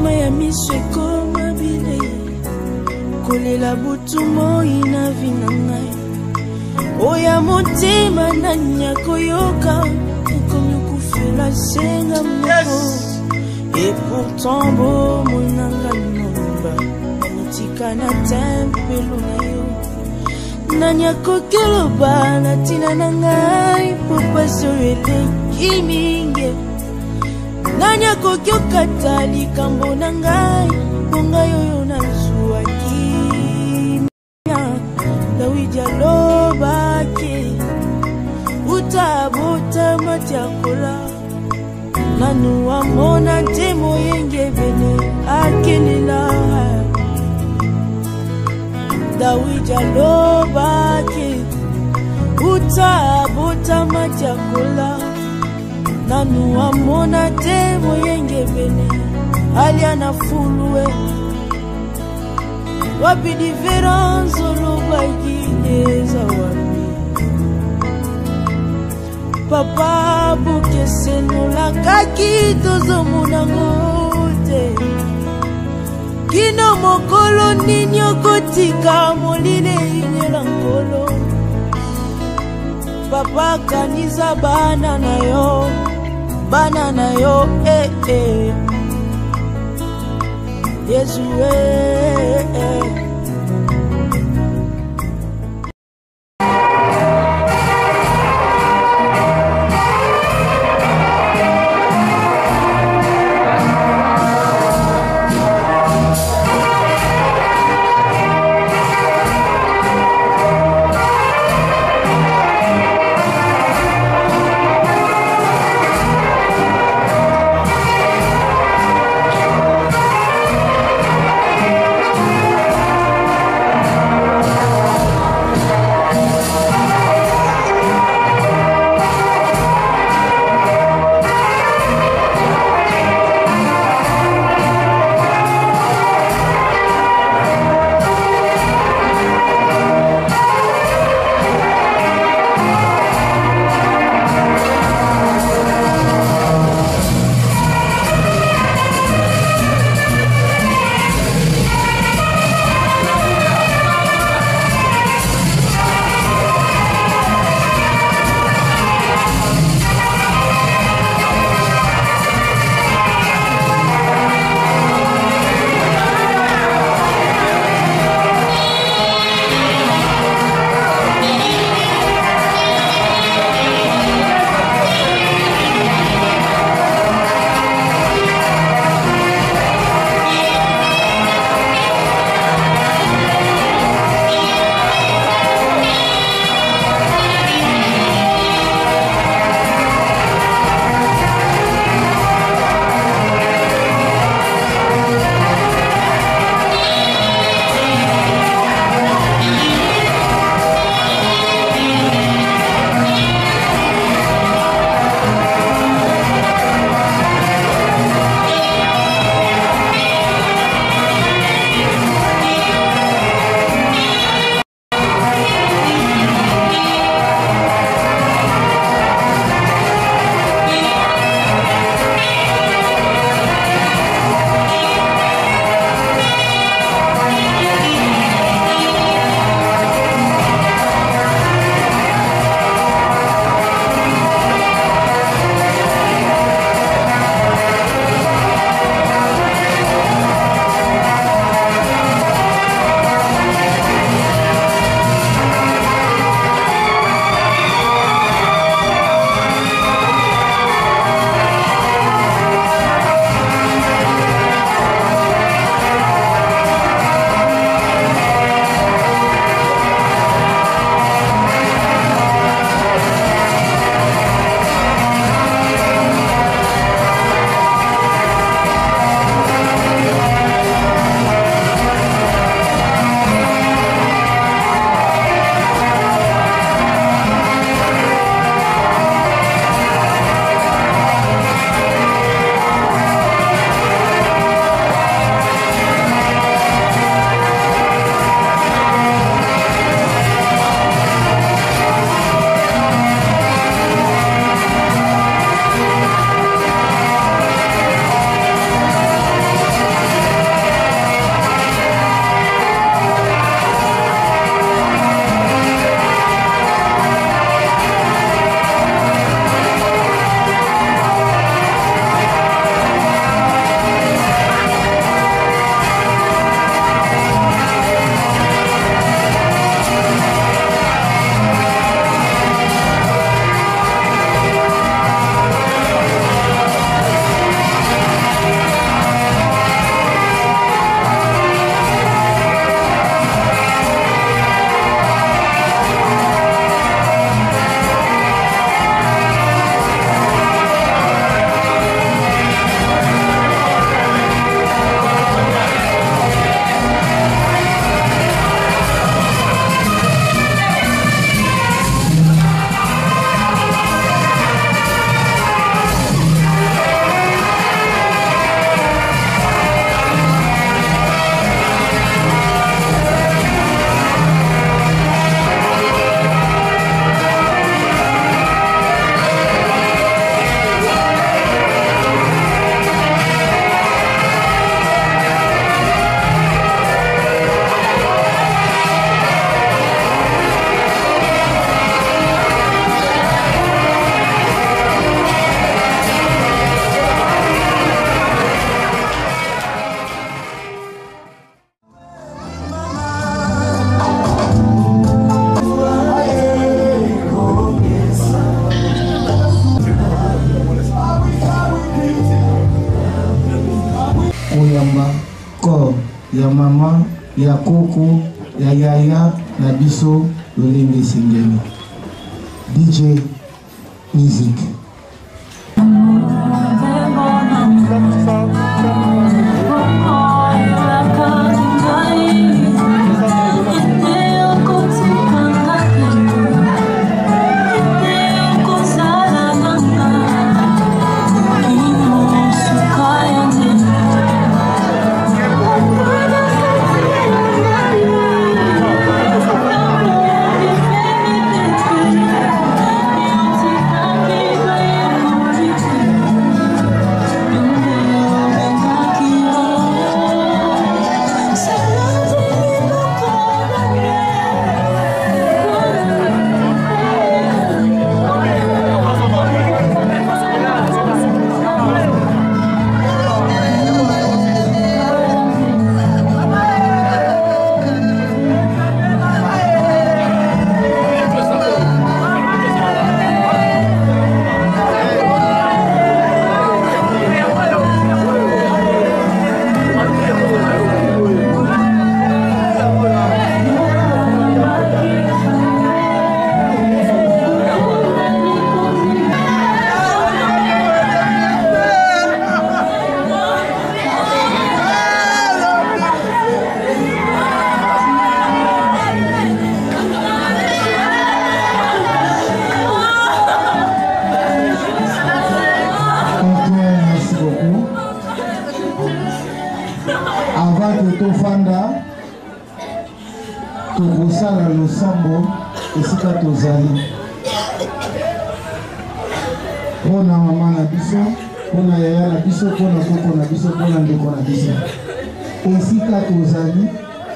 Mai ya miso ekoma bilei, kolela butu moi na vi na ngai. Oya motema nani akoyoka, ekomi okufela senga moko. Et pourtant bomoi na ngai mobimba namitika na tempelo na yo. Nani akoki loba na ntina na ngai, mpo pasi oyo eleki mingi. Nani akoki okata likambo na ngai, mpo ngai oyo nazwaki. Dawidi alobaki uta abotama ti akola, nanu amona te moyengebene akelela. Dawidi alobaki uta abotama ti akola, nanu amona te moyengebene alia na fulue. Wapi diference olobaki eza wapi? Papa bokesenolakaki tozomonango te. Kino mokolo nini okotika molili eyinyela nkolo? Papa kanisa bana na yo, bana na yo, eh, eh. Yesu eh, eh. koyamba corps ya mama ya koko ya yaya na biso lolenge esengeli. DJ Musique. Tofanda, tokosala losambo esika tozali mpo na mama na biso, mpo na yaya na biso, mpo na koko na biso, mpo na ndeko na biso. Esika tozali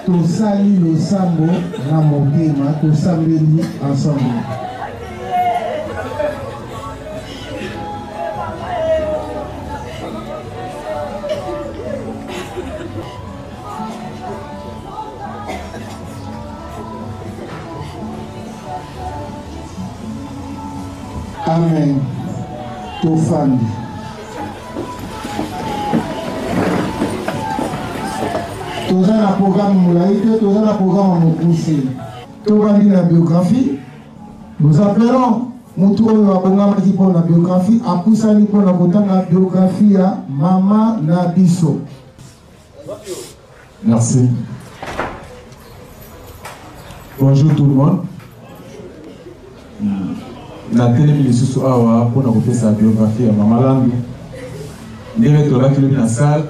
tosali losambo na motema, tosambeli ensemble. Amen. Tofandi. Toza na programme molai te, toza na programme ya mokuse. Tobandi na biographie. Nous appelons motu oyo abongamaki mpo na biographie, apusani mpo na kotanga biographie ya mama na biso. Merci. Bonjour tout le monde. Natelemi lisusu awa mpo na kopesa biographie ya Mama Landu. Ndenge tolaki lobi na salle,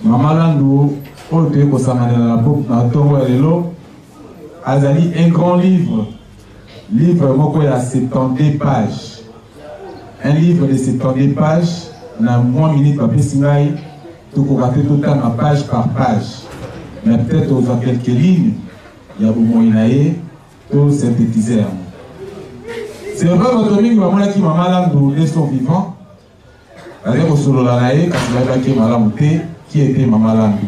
Mama Landu oyo toye kosanganela na ntongo ya lelo azali un grand livre, livre moko ya 72 pages. Un livre de 72 pages na mwa minute bapesi ngai tokoka te totanga page par page, mais peut-être ozwa quelques lignes ya bomoi na ye to synthétiser yango. C'est vrai, bato mingi bamonaki Mama Landu de son vivant, bazali kosolola na ye, kasi bayebaki ye malamu te qui était Mama Landu.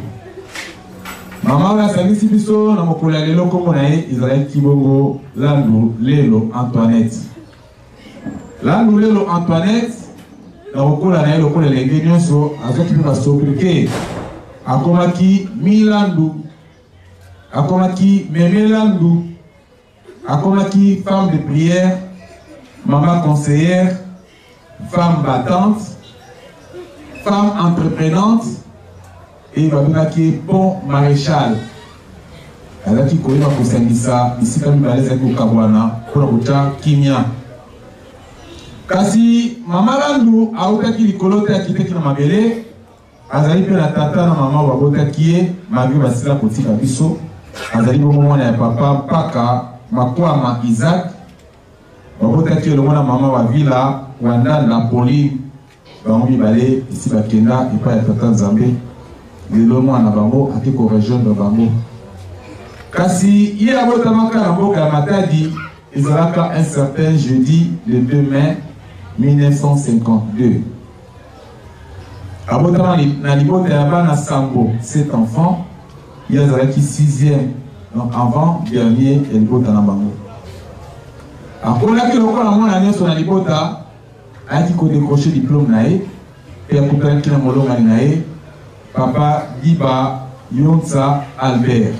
Mama oyo asangisi biso na mokolo ya lelo, nkombo na ye ezalaki bongo Landu Lelo Antoinette. Landu Lelo Antoinette, na kokola na ye lokola elenge nyonso, azwaki mpe basobrike, akomaki Milandu, akomaki Meme Landu, akomaki femme de prière, mama conseillère, femme battante, femme entreprenante, et babengaki bon maréchal. Azalaki koyeba kosangisa bisika mibale ezalaki kokabwana mpona kotya kimia. Kasi Mama Landu autaki likolo te, akitaki na mabele. Azali mpe na tata na mama oyo babotaki ye, malgre basila kotika biso. Azali bongo mwana ya papa Mpaka Makwama Isaac, babotaki elongo na mama wa Vila wa Ndanda Pauline. Bango mibale esi bakenda epai ya tata Nzambe. Lelo mwana na bango ake ko rejoindre bango. Kasi ye abotamaka na mboka ya Matadi, ezalaka un certain jeudi le 2 mai 1952. Abotama na libota ya bana sambo, 7 enfants. Ye azalaki 6e, donc avant dernier ya libota na bango. Akolaki lokola mwana nyonso na libota, ayaki ko décrocher diplôme na ye mpe akutanaki na molongani na ye. Papa Giba Yonsa Albert.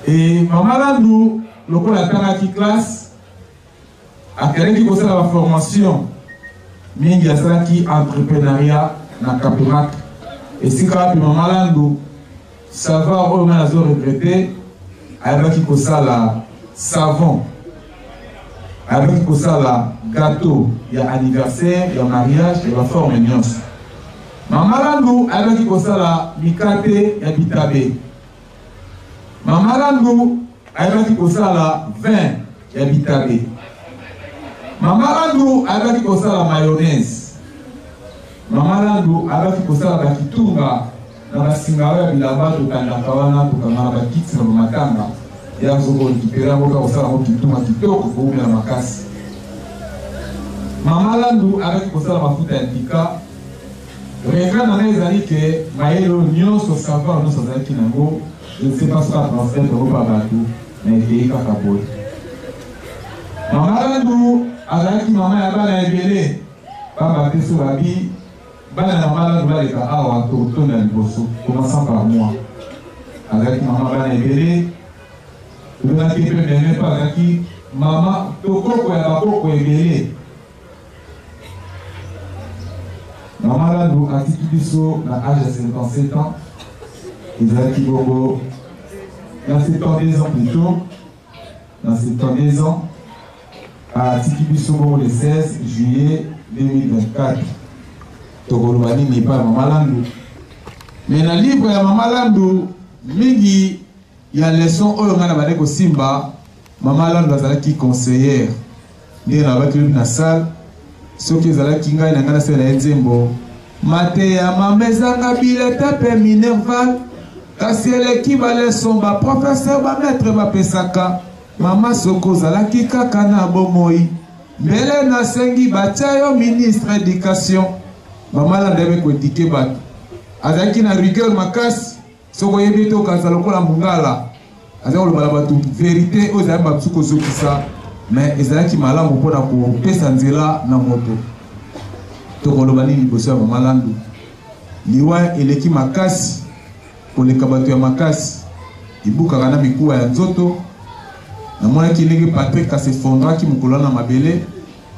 E Mama Landu lokola atangaki classe, akendaki kosala ba formation mingi, asalaki entrepreneuriat na Capomac, esika wapi Mama Landu savoir oyo ngai nazo regretter, ayebaki kosala savon, ayebaki kosala gâteau ya anniversaire, ya mariage, ya ba forme nyonso. Mama Landu ayebaki kosala mikate ya bitabe. Mama Landu ayebaki kosala vin ya bitabe. Mama Landu ayebaki kosala mayonnaise. Mama Landu ayebaki kosala bakitunga na basinga oyo ya bilamba totandaka wana, tokanga na bakiti na bamatanga ya azokorekipere yango kaka kosala yango kitunga kitoko kowumela makasi. Mama Landu ayebaki kosala mafuta ya tika. Regret na ngai ezali ke mayele oyo nyonso, savoir nyonso azalaki nango, je ne sais pas soki atransmettre yango pa bato, na ekei kaka boye. Mama Landu azalaki mama ya bana ebele, pamba te so babi bana ya mama Landu baleka awa tokotonda liboso, commençant par moi. Azalaki mama bana ebele, tobengaki mpe meme mpe azalaki mama tokoko ya bakoko ebele. Mama Landu atiki biso na age ya 57 ans, ezalaki bongo na 72 ans plutôt, na 72 ans atiki biso bongo le 16 juillet 2024. Tokoloba nini epai ya Mama Landu? Mais na livre ya Mama Landu mingi ya leçon oyo ngai nabandaki kosimba, Mama Landu azalaki conseillère. Ndenge nalobaki lobi na salle, soki ezalaki ngai na ngai nasalela ye nzembo mateya mama ezanga bileta mpe minerval, kasi eleki baleson ba professeur ba maître bapesaka. Mama soki ozalaki kaka na bomoi, mbele nasengi batia yo ministre éducation. Mama Landa ayebi koedike bato, azalaki na rigueur makasi. Soki oyebi ete okanisa lokola mongala aza koloba na bato verite oyo ezali bamosusu kozokisa, mais ezalaki malamu mpo na kopesa nzela na moto. Tokoloba nini liboso ya Mama Landu? Liwa eleki makasi koleka bato ya makasi, ebukaka na mikuwa ya nzoto. Namonaki ndenge Patrick asefondraki mokolo wana na mabele.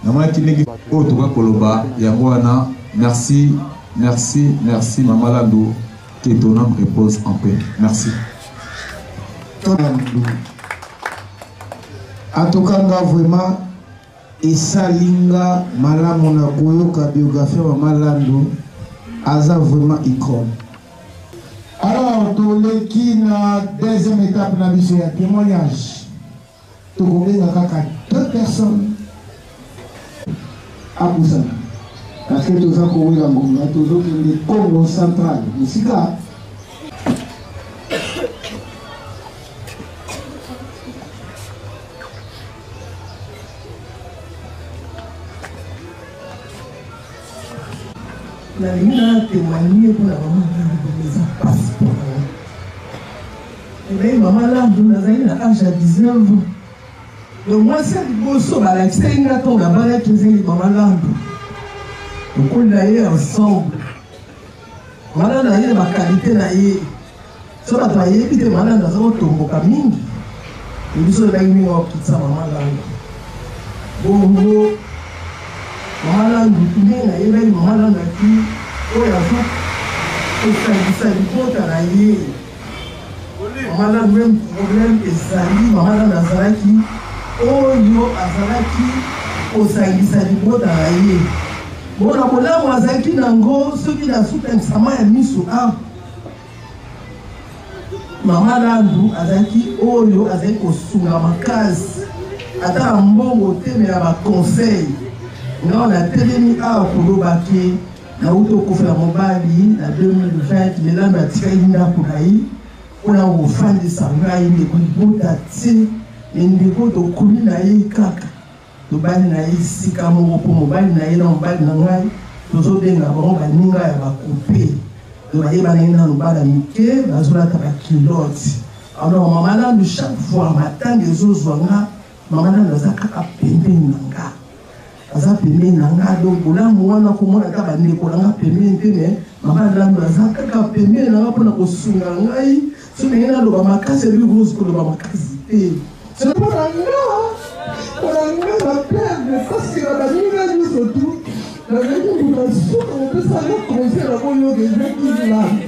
Namonaki ndenge oyo tokoki koloba yango wana. Merci, merci, merci Mama Landu. Que ton âme repose en paix. Merci. En tout cas, nga vraiment esali nga malamu na koyoka biographie ya Mama Landu, aza vraiment icône. Alors toleki na deuxième étape na biso ya témoignage. Tokobenga kaka deux personnes apusana parce que toza kowela ngonga, tozokende Congo central mosika. Nalingi na témoigner mpona mama Landu, eza mpasi mpona ngai. Ebei mama Landu, nazali na age ya 19 ans. Donc mwasi ya liboso balakisaki nga ntango nabalaki ezali mama Landu. Tokoli na ye ensemble. Mama Landu aye na bakalite na ye. So bato bayebi te mama Landu aza kotomboka mingi. Biso oyebaki ndenge okitisa mama Landu. Bongo mama Landu, ndenge nayebaki mama Landu aki oyo azo kosangisa libota na ye. Mama Landu, même problème ezali mama Landu azalaki oyo azalaki kosangisa libota na ye. Bona bolamu azalaki nango soki nasukanisama ya miso a Mama Landu azalaki oyo azalaki kosunga makasi, ata na mbongo te, me na baconseil. Ngai natelemi awa koloba ke nauti okufela mobali na 2020, me Landu atikaki ndako na ye mpona kofandisa ngai ndeko libota te, me ndeko tokoli na ye kaka tobali na ye esika moko, mpo mobali na ye na mobali na ngai tozobenga bango baninga ya bakupe. Donc bayebanaki nanu bana mike bazolata bakilote. Alors mama Landu chaque fois matanga ezozwa nga, mama Landu aza kaka pembeni na nga. Aza pembeni na nga, donc bolamu wana komona ata bandeko na nga pembeni te, mais mama Landu aza kaka pembeni na nga mpona kosunga ngai. Soki ndenge naloba makasi, ebi Rose koloba makasi te. Mpona nga na perdre parce que na baninga nyonso tu nazalaki moto asuka kopesanga conseil na koyoka, ezalaki Landu,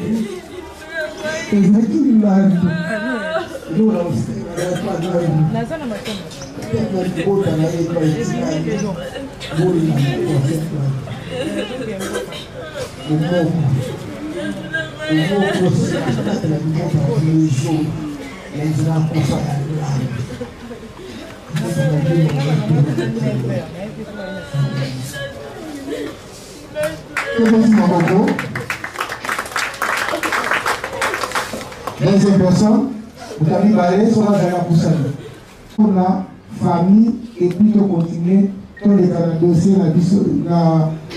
ezalaki Landu. Eloko na kosenga na libota na ye epai etikali, bolanda bomoko, bomoko kati na libota na bino ezonga na nzela ya kufa ya Landu. Tobeti maboko. Deuxième personne, moto ya mibale, soki azali apusani mpona famille, et puis tocontinue, toleka na dossier na biso, na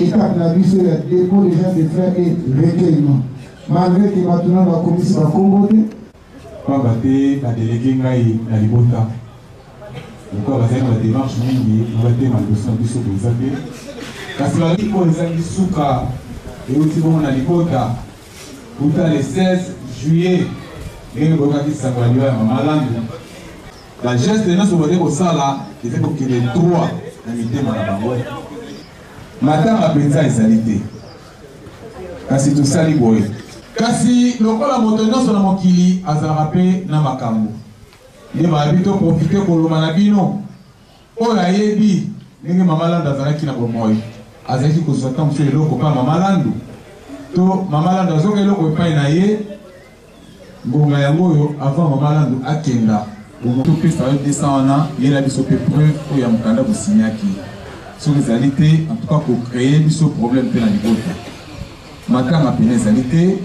étape na biso ya dépôt de gens de frères et recueillement, malgré que bato nano bakomisi bakombo te. Pamba te badéléguer ngai na libota, lokola bazali na badémarche mingi na batema liboso na biso boza te, kasi bazali oyo ezangi suka euti bongo na libota uta le 16 juillet, ndenge boyokaki sango ya liwa ya mama Landu. Bageste nyonso bazali kosala ezali kokende droit na mitema na bango. Matanga mpenza ezali te, kasi tosali boye. Kasi lokola moto nyonso na mokili azalaka mpe na makambo, nde bayebi toprofiter koloba na bino. Oyo ayebi ndenge mama Landu azalaki na bomoi, azalaki kozwa ntango mosusu eloko mpa mama Landu to mama Landu azoka eloko epai na ye. Ngonga yango oyo, avant mama Landu akenda, topesa yo 200 wana, yela biso mpe preuve oyo ya mokanda bosinyaki. Soki ezali te, en tout cas kocréer biso problème mpe na libota. Matanga pene ezali te.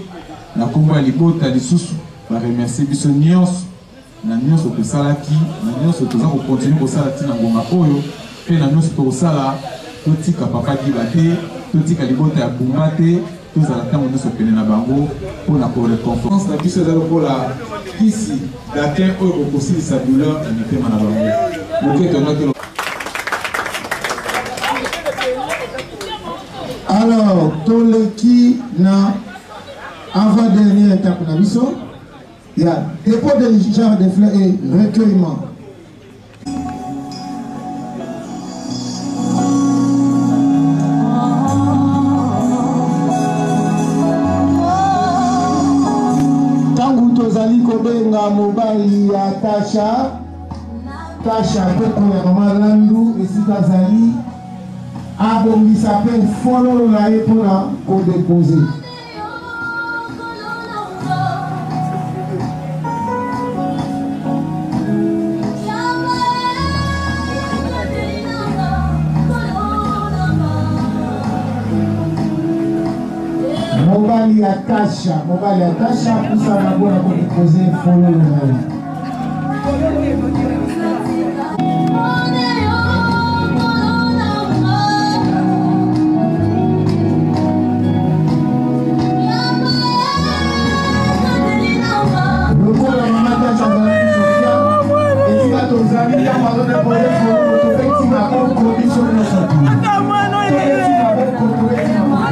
Na nkombo ya libota lisusu, baremercier biso nyonso na nyonso tosalaki, na nyonso toza kocontinuer kosala ntina ngonga oyo, mpe na nyonso tokosala. Totika papa Giba te, totika libota ya Bumba te, tozala ntango nyonso pene na bango mpona koréconforter na biso. Eza lokola kisi datin oyo kokosilisa douleur na mitema na bango moke tongaki. Alors, toleki na avant dernière étape na biso ya dépôt de genre de fleurs et recueillement. Ntango tozali kobenga mobali ya Tasha, Tasha koko ya mama Landu, esika azali, abongisa mpe fololo na ye mpona kodéposer. Mobali ya Tasha, mobali ya Tasha, pusana mpona kodéposer fololo na ye. Lokola mama Tasha azalaki Sofia, esika tozali ntango azodéposer fololo, tobeti maboko biso nyonso, tobeti maboko, tobeti maboko.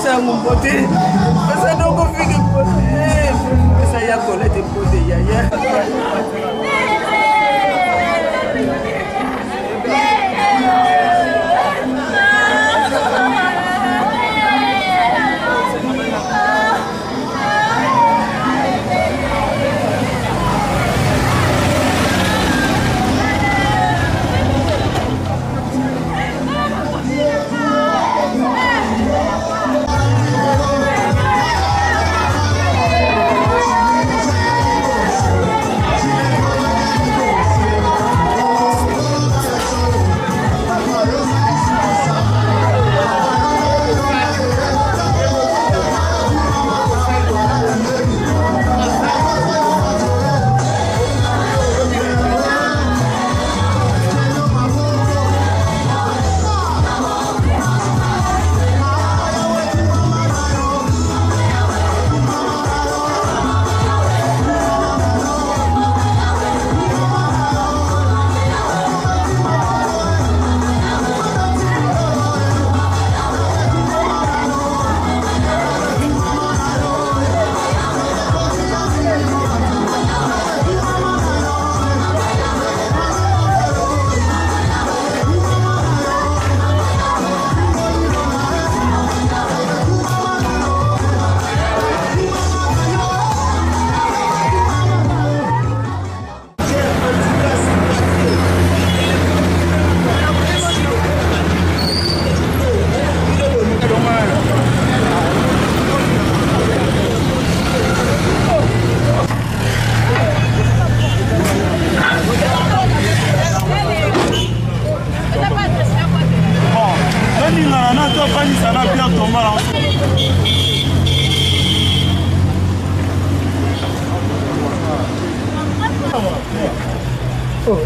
Sango mbote, pesa noko fiki mbote, pesa ya Colette mbote yaya.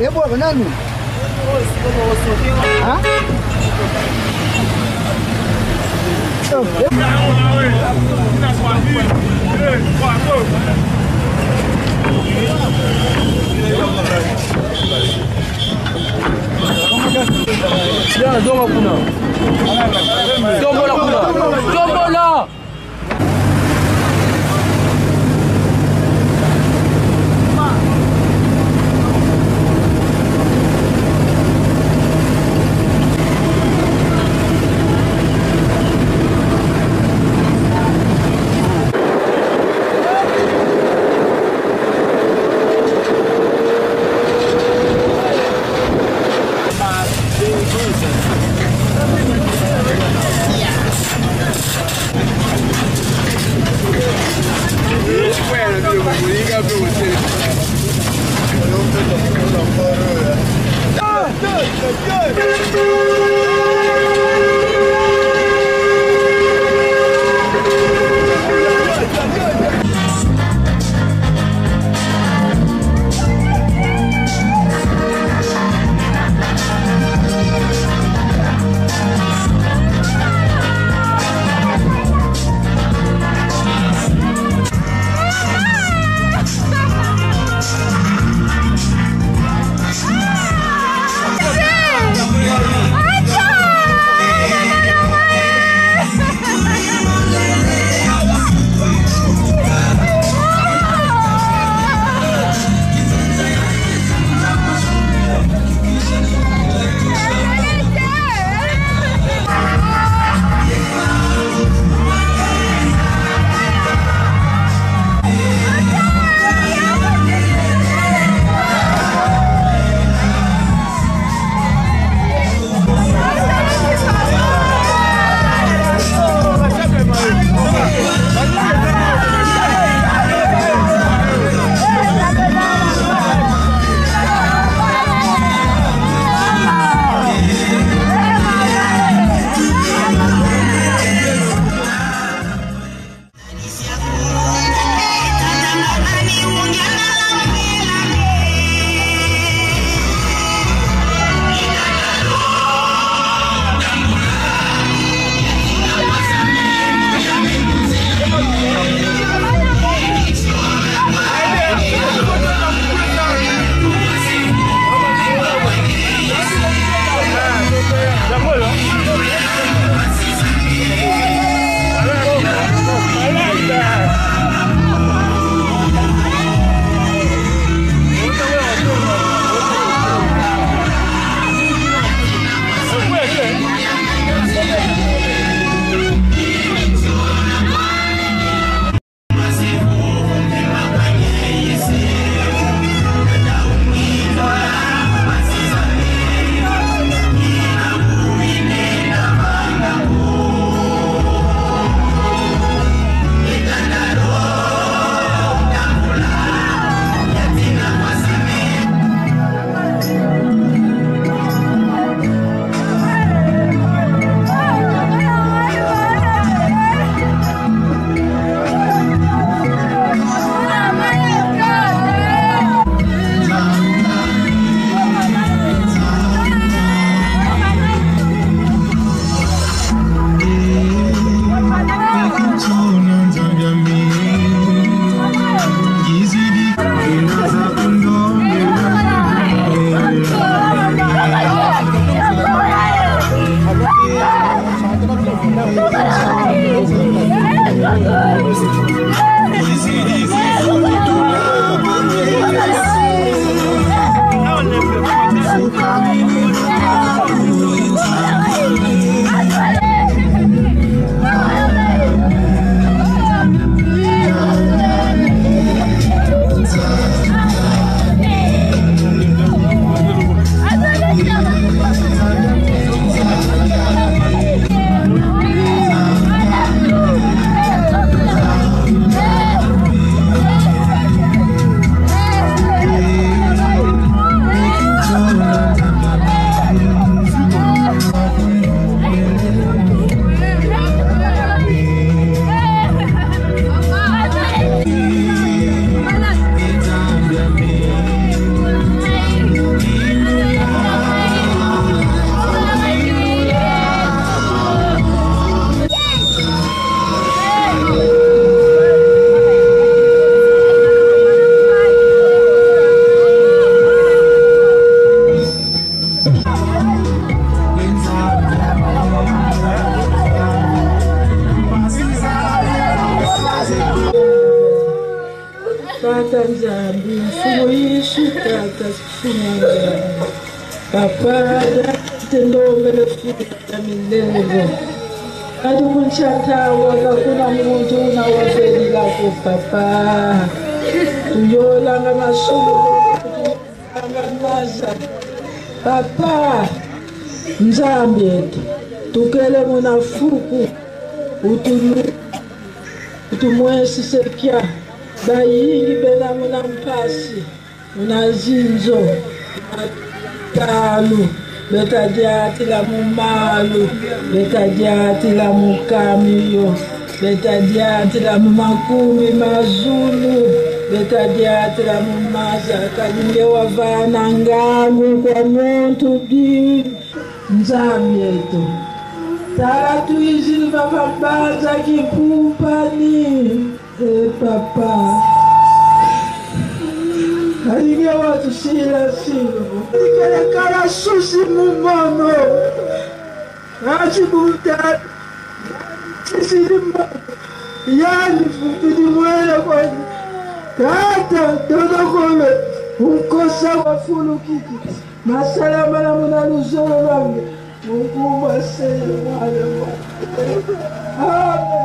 Ebwaka nanu. Zonga kuna. Tombola kuna. Tombola. Tata Nzambi, Mfumu Yesu, Tata Mfumu Nzambi. Papa tendombele fika milelo. Kadi kunchatawa kakuna muntu unawafelilako papa. Tuyolanga masulu tuyolanga maza. Papa Nzambi yetu tukele munafuku utulu utumwesisekia bayingi bena muna mpasi muna zinzo talu betadiatila mumalu betadiatila mukamiyo betadiatila mumakumi mazulu betadiatila mumaza kalinge wavana ngangu kwa muntu bi Nzambi yetu tala tuizili vavabanza kipupani e papa alinge watusila silo likelekala susi mumono acibuta tisilimo yani fupilimwele kwani tata todokolo unkosa wafulukiki masalamala muna luzolo lwange munkumba seye mwana. Amen.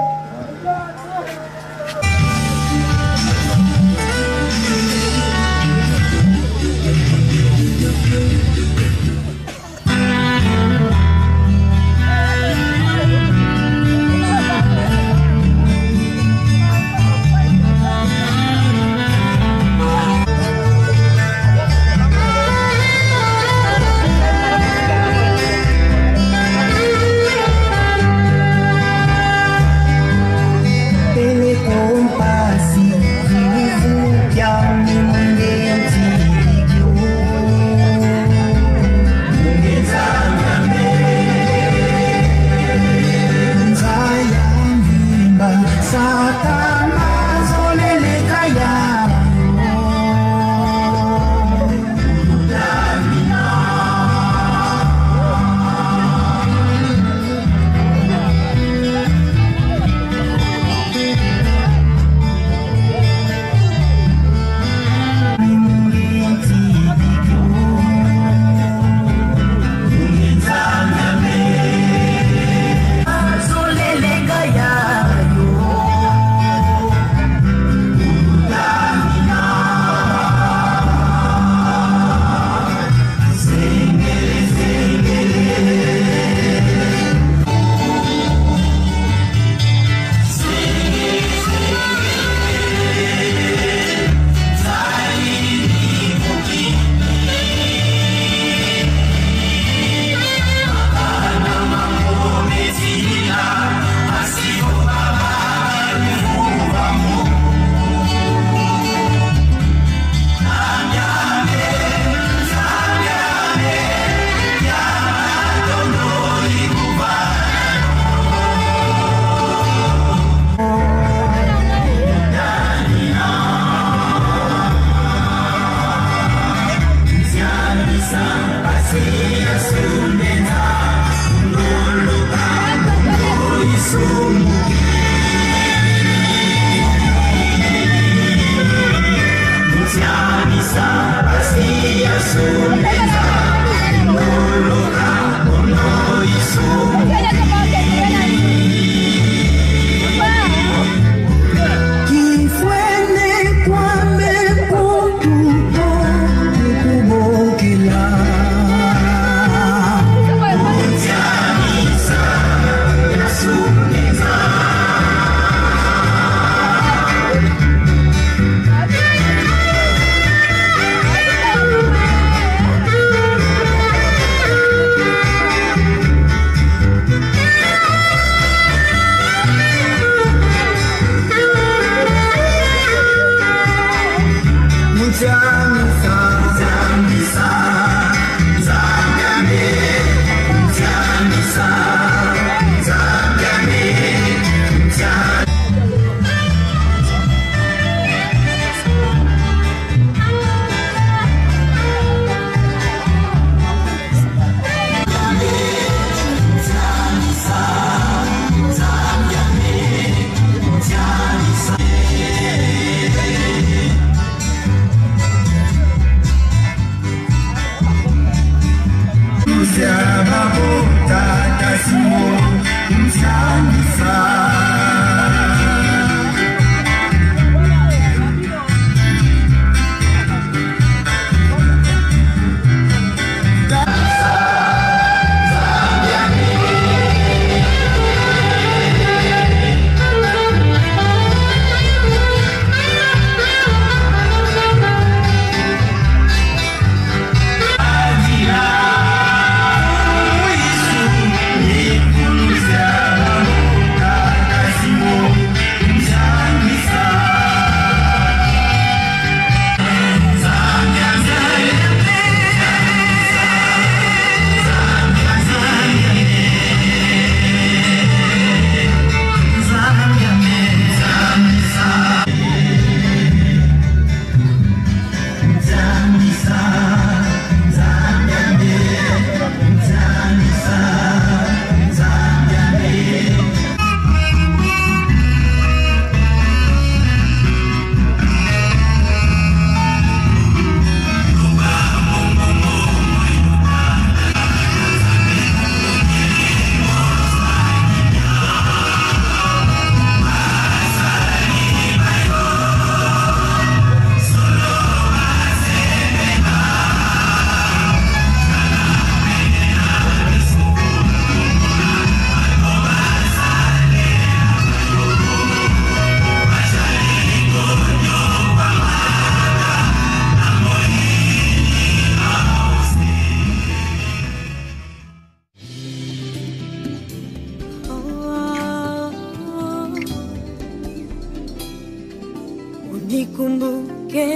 Unikumbuke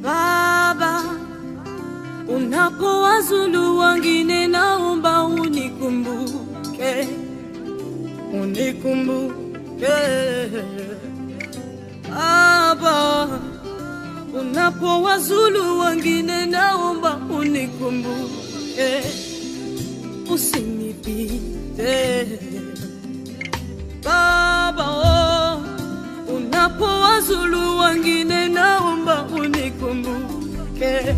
Baba, unapowazulu wengine, naomba unikumbuke, unikumbuke Baba, unapowazulu wengine, naomba unikumbuke, usinipite Baba, oh, unapowazulu wengine, naomba unikumbuke,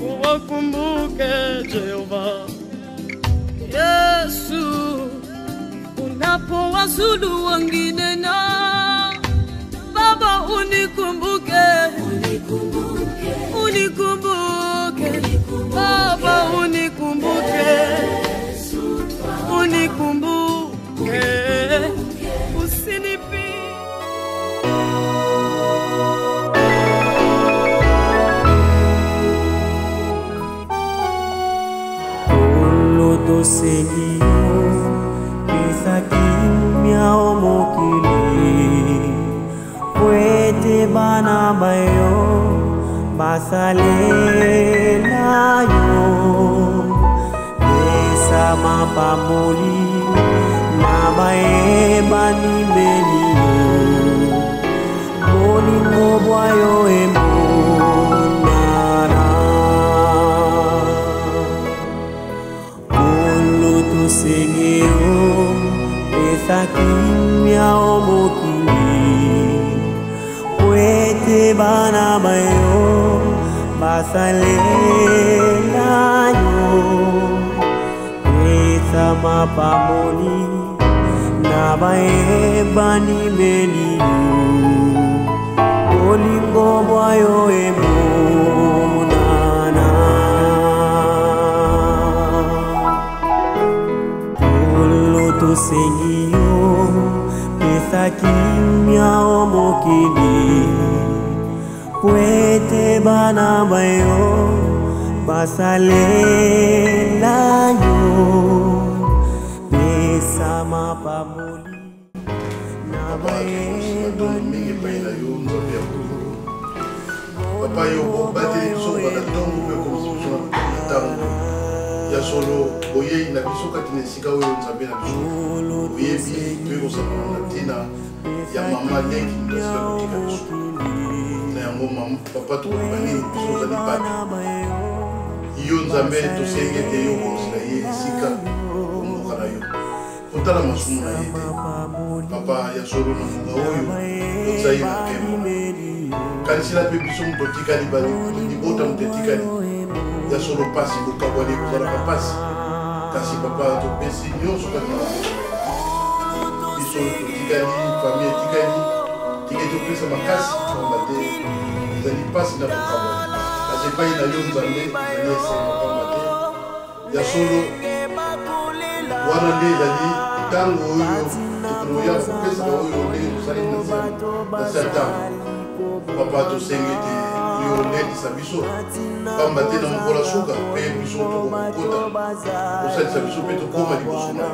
uwakumbuke Jehova Yesu, unapowazulu wengine na Baba unikumbuke, unikumbuke, unikumbuke, Baba unikumbuke, unikumbuke, usinipi Nkolo tosengi yo, pesa kimia o mokili, po ete bana ba yo basalela yo. Pesa mapamboli na bayebani beni yo, bolingo bwa yo emonana. Nkolo tosengi yo, pesa kimia o mokili, po ete bana ba yo basalela yo. Pesa mapamboli na bayebani beni yo, bolingo bwa yo emonana. Nkolo tosengi yo, pesa kimia o mokili, po ete bana ba yo basalela yo. Pesa mapamboli na bayebani mingi epai na yo, Nzambe ya bolingo. Papa, yo obateli biso kobanda ntongo mpe okomisi biso na ntango ya solo. Boyei na biso kati na esika oyo, Nzambe na biso, oyebi toyei kosangana na ntina ya mama leki moto asila kotika biso. Na yango mama, papa, tokoloba nini? Biso ozali bato yo, Nzambe. Tosengi ete yo okozela ye esika omboka na yo, kotala masumu na ye te. Papa ya solo, na ngonga oyo otisa ye na nkembo, kanisela mpe biso moto otikali, libota moto etikali. Ya solo, mpasi bokabwani ekozalaka mpasi, kasi papa, topesi nyonso kati na maboko. Biso totikali, famille etikali, tike topesa makasi, pamba te ezali mpasi na bokabwani, kasi epai na yo, Nzambe, ezali esengo, pamba te ya solo wana nde ezali ntango oyo tokoya kopesa baoyo ndenge tosali na se ya ntango. Papa, tosengi ete yo olendisa biso, pamba te na mokolo ya suka mpe biso tokokota, osalisa biso mpe tokóma liboso na yo.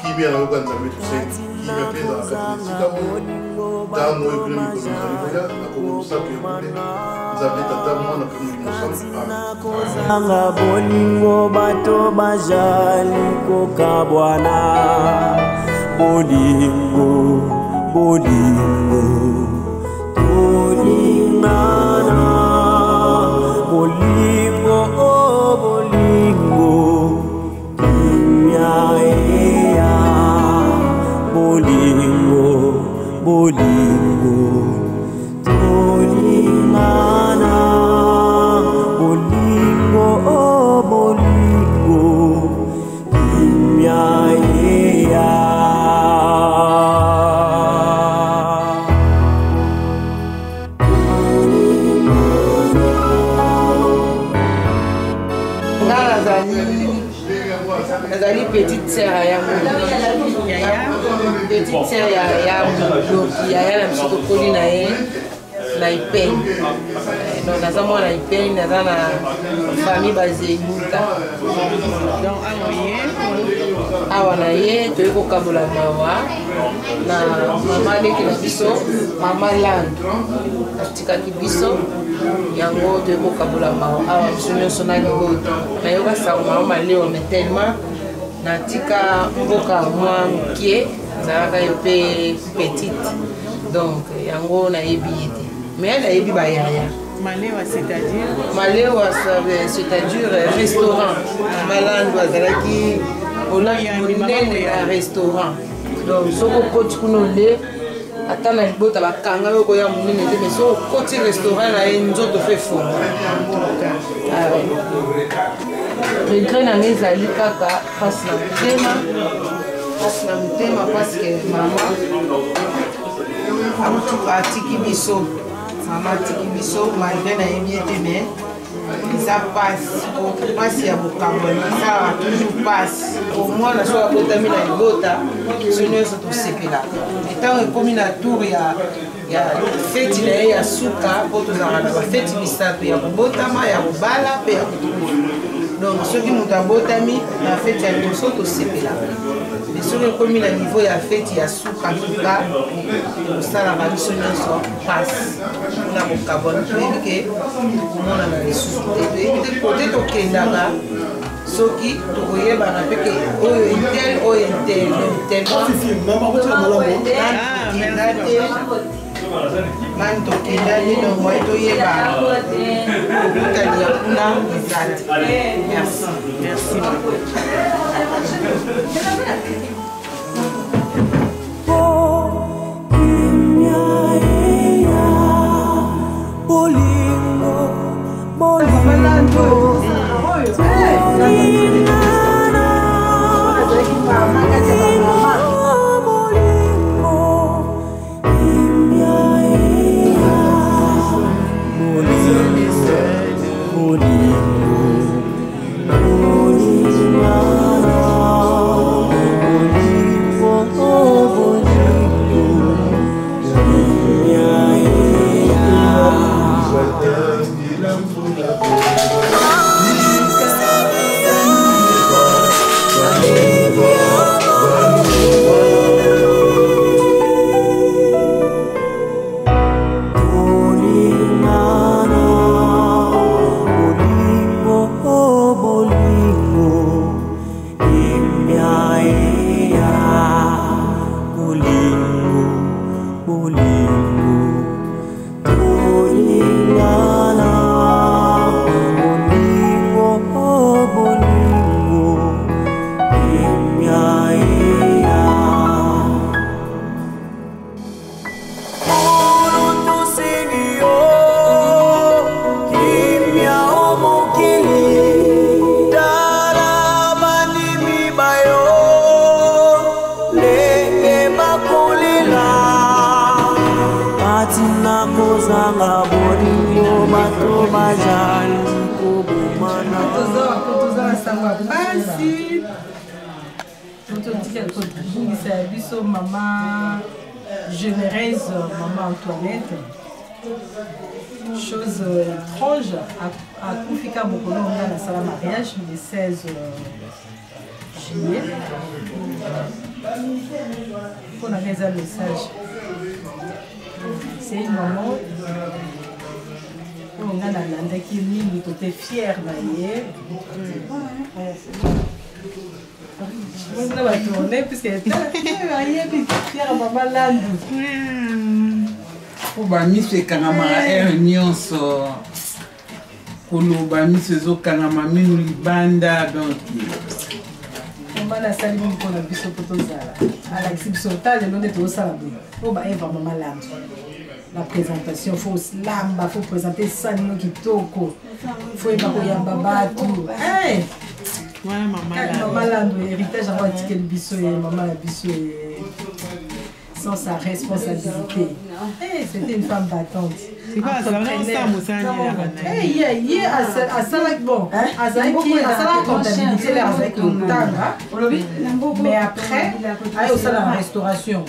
Kimia na yoka, Nzambe, tosengi kimia mpe ezala kati na esika oyo, ntango oyo kuna mikolo ezali koya, na kombo misato ya bule, Nzambe Tata, Mwana mpe Molimo Santu, amen. Kozanga bolingo, bato bajali kokabwana. Bolingo, bolingo, tolingana. Bolingo, oh bolingo, kimia eya. Bolingo, bolingo, tolingana. Bolingo, oh bolingo, kimia eya. Nga nazali petite sœur ya petite sœur ya Modoki, yaya na biso, tokoli na ye na ipene. Donc naza mwana ipeni, naza na famille Bazebuta. Donc awa ye awa na ye toyei kokabola mawa na mama leki na biso, mama Landu atikaki biso, yango toyei kokabola mawa awa biso nyonso na libota. Nayoka sango mama Malewa, mais tellement natika mboka mwa mokie, nazalaka yo mpe petite, donc yango nayebi ye te, mais nayebi bayaya. Malewa, c'est-à-dire? Malewa, c'est-à-dire restaurant. Malandu azalaki olaki monene ya restaurant, donc soki okoti kuna ole, ata na libota bakanga yo koya monene te, mais soki okoti restaurant na ye, nzoto fe fonga. Regret na ngai ezali kaka mpasi na motema, mpasi na motema, parce que mama atiki biso, mama atiki biso malgré nayebi ye te, mais eza mpasi, mpasi ya bokambwani esalaka toujours mpasi. Omwana soki abotami na libota, biso nyonso tosepelaka. Ntango ekomi na tour ya feti na ye ya suka, mpo tozalaka na bafeti misato: ya kobotama, ya kobala mpe ya kokufa. Donc soki moto abotami, na feti ya liboso tosepelaka, mais soki ekomi na niveau ya feti ya suka suka, ekosalaka biso nyonso mpasi mpona kokabwana. Toyebi ke tokomonana lisusu te, toyebi te kote tokendaka, soki tokoyebana mpe ke oyo un tel, oyo un tel. Donc tellement tokenda te, nani tokenda te, donc moye toyeba kokutani ya kuna eza te. Merci. Merci. Bolingo, bolingo, tolingana. Bolingo, kimia eya. Bolingo, bolingo, tolingana. Bolingo, bolingo, kimia eya. Tolingana, bolingo, bolingo, kimia eya. Bolingo, bolingo, tolingana. Bolingo, bolingo, kimia eya. Nkolo, tosengi yo kimia o mokili. Tala bandimi bayo ndenge bakolela batina kozanga bolingo, bato bazali kobomana. Toza na sango ya pasi, totika kobungisa ya biso mama généreuse, mama Antoinette. Chose étrange, akufi ka mokolo nga nasala mariage, le 16 juillet. Mpo na nga eza message. C'est une maman oyo nga nalandaki mingi, tote fière na ye na batourne, puisque ayebi fière mama Landu. Mpo bamiso ekangamaka heure nyonso, koloba miso ezokangama, mino libanda, donc. Mama nasali mingi mpona biso mpo tozala, alakisi biso. Ta lelo nde tozosala boye, oyo baeva mama Landu na présentation, faut lamba, faut présenter sani no kitoko, faut yeba koyamba bato. Mama Landu, héritage yango atikeli biso ye mama na biso ye, sans sa responsabilité. Hey, c'était une femme battante. Hey, ye asalaki, bon, azalaki asalaka comptabilité, lere azalaki kotanga, mais après aye osala na restauration.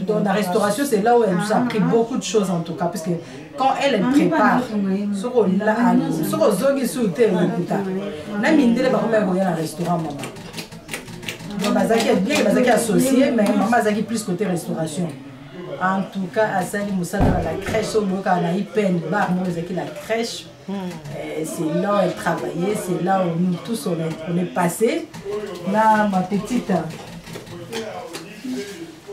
Donc la restauration, c'est là où elle nous a appris beaucoup de choses en tout cas, parce que Quand elle, elle prépare, soki ozongi su te, lokuta na mindele bakomaki koya na restaurant mama. Donc bazalaki bien que bazalaki associé, mais mama azalaki plus côté restauration. En tout cas, asali mosala na la crèche oyo boyokaka na IPN, bar moko ezalaki la crèche. C'est là où elle travaillait, c'est là où nous tous on est passé. Là, ma petite.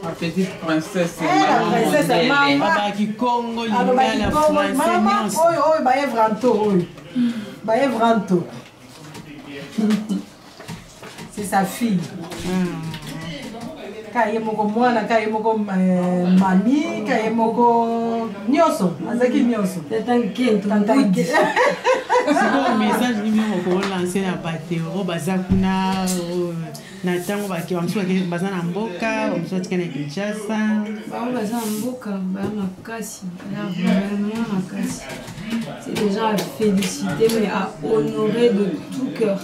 Ma petite princesse. Eh, la princesse, maman. Abaki Congo, Alobaki Lingala, Congo, français, mama, nyonso. Oyo, oyo, baye vranto, oyo. Baye vranto. C'est sa fille. Ka ye moko mwana, ka ye moko mami, ka ye moko nyonso, azalaki nyonso. Tata Nkento. Tata Nkento. Sikoyo message nini okolanse na bato baza kuna na ntango bamosusu baza na mboka, bamosusu batika na Kinshasa? Bango baza na mboka, baya makasi, baya vraiment makasi. C'est déjà à féliciter, mais à honorer de tout cœur.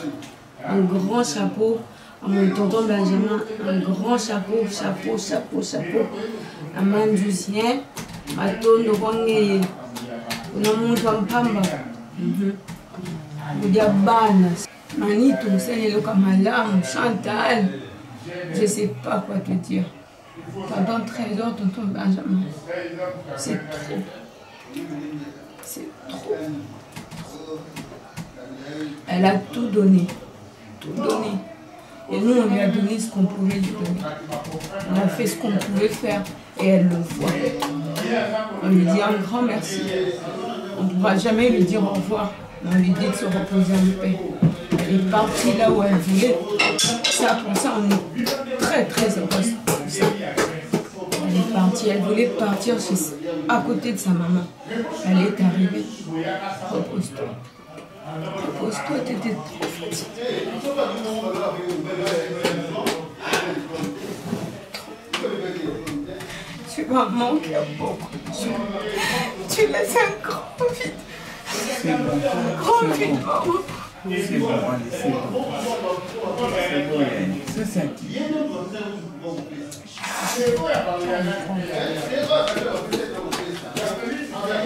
Un grand chapeau à mon tonton Benjamin, un grand chapeau, chapeau, chapeau, chapeau à Mandjousien, à Tondo Kwangeye, on a monté en Pamba. Boudia Bana, Manitou, Moussane Kamalam, Chantal, je sais pas quoi te dire. Tonton Trésor, tonton Benjamin, c'est trop. C'est trop. Elle a tout donné. Tout donné. Et nous, on lui a donné ce qu'on pouvait lui donner. On a fait ce qu'on pouvait faire et elle le voit. On lui dit un grand merci. On ne pourra jamais lui dire au revoir. Mais on lui dit de se reposer en paix. Elle est partie là où elle voulait. Ça, pour ça, on est très, très heureuse. Elle est partie, elle voulait partir à côté de sa maman. Elle est arrivée. Repose-toi. Repose-toi, t'étais trop fatiguée. Tu vas manquer à beaucoup de gens. Tu laisses un grand vide. C'est bon. Un grand C'est vide, bon. maman. C'est bon, allez, c'est bon. C'est bon, Yannick. Ça, c'est à qui?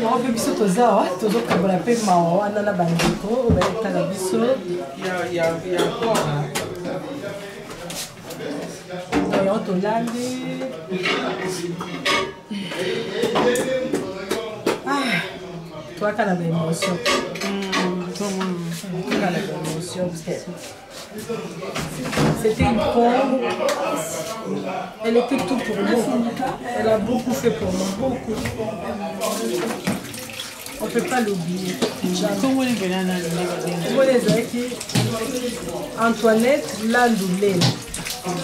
Yango mpe biso toza awa, tozokabola mpe mawa wana na bandeko oyo bayetala biso. Donc, yango tolambi. Ah, toyaka na baémotion, toyaka na baémotion parce que c'était une pompe. Elle était tout pour nous. Elle a beaucoup fait pour nous, beaucoup. On ne peut pas l'oublier. Comment les bananes? Comment les Zaki? Antoinette Landoulé.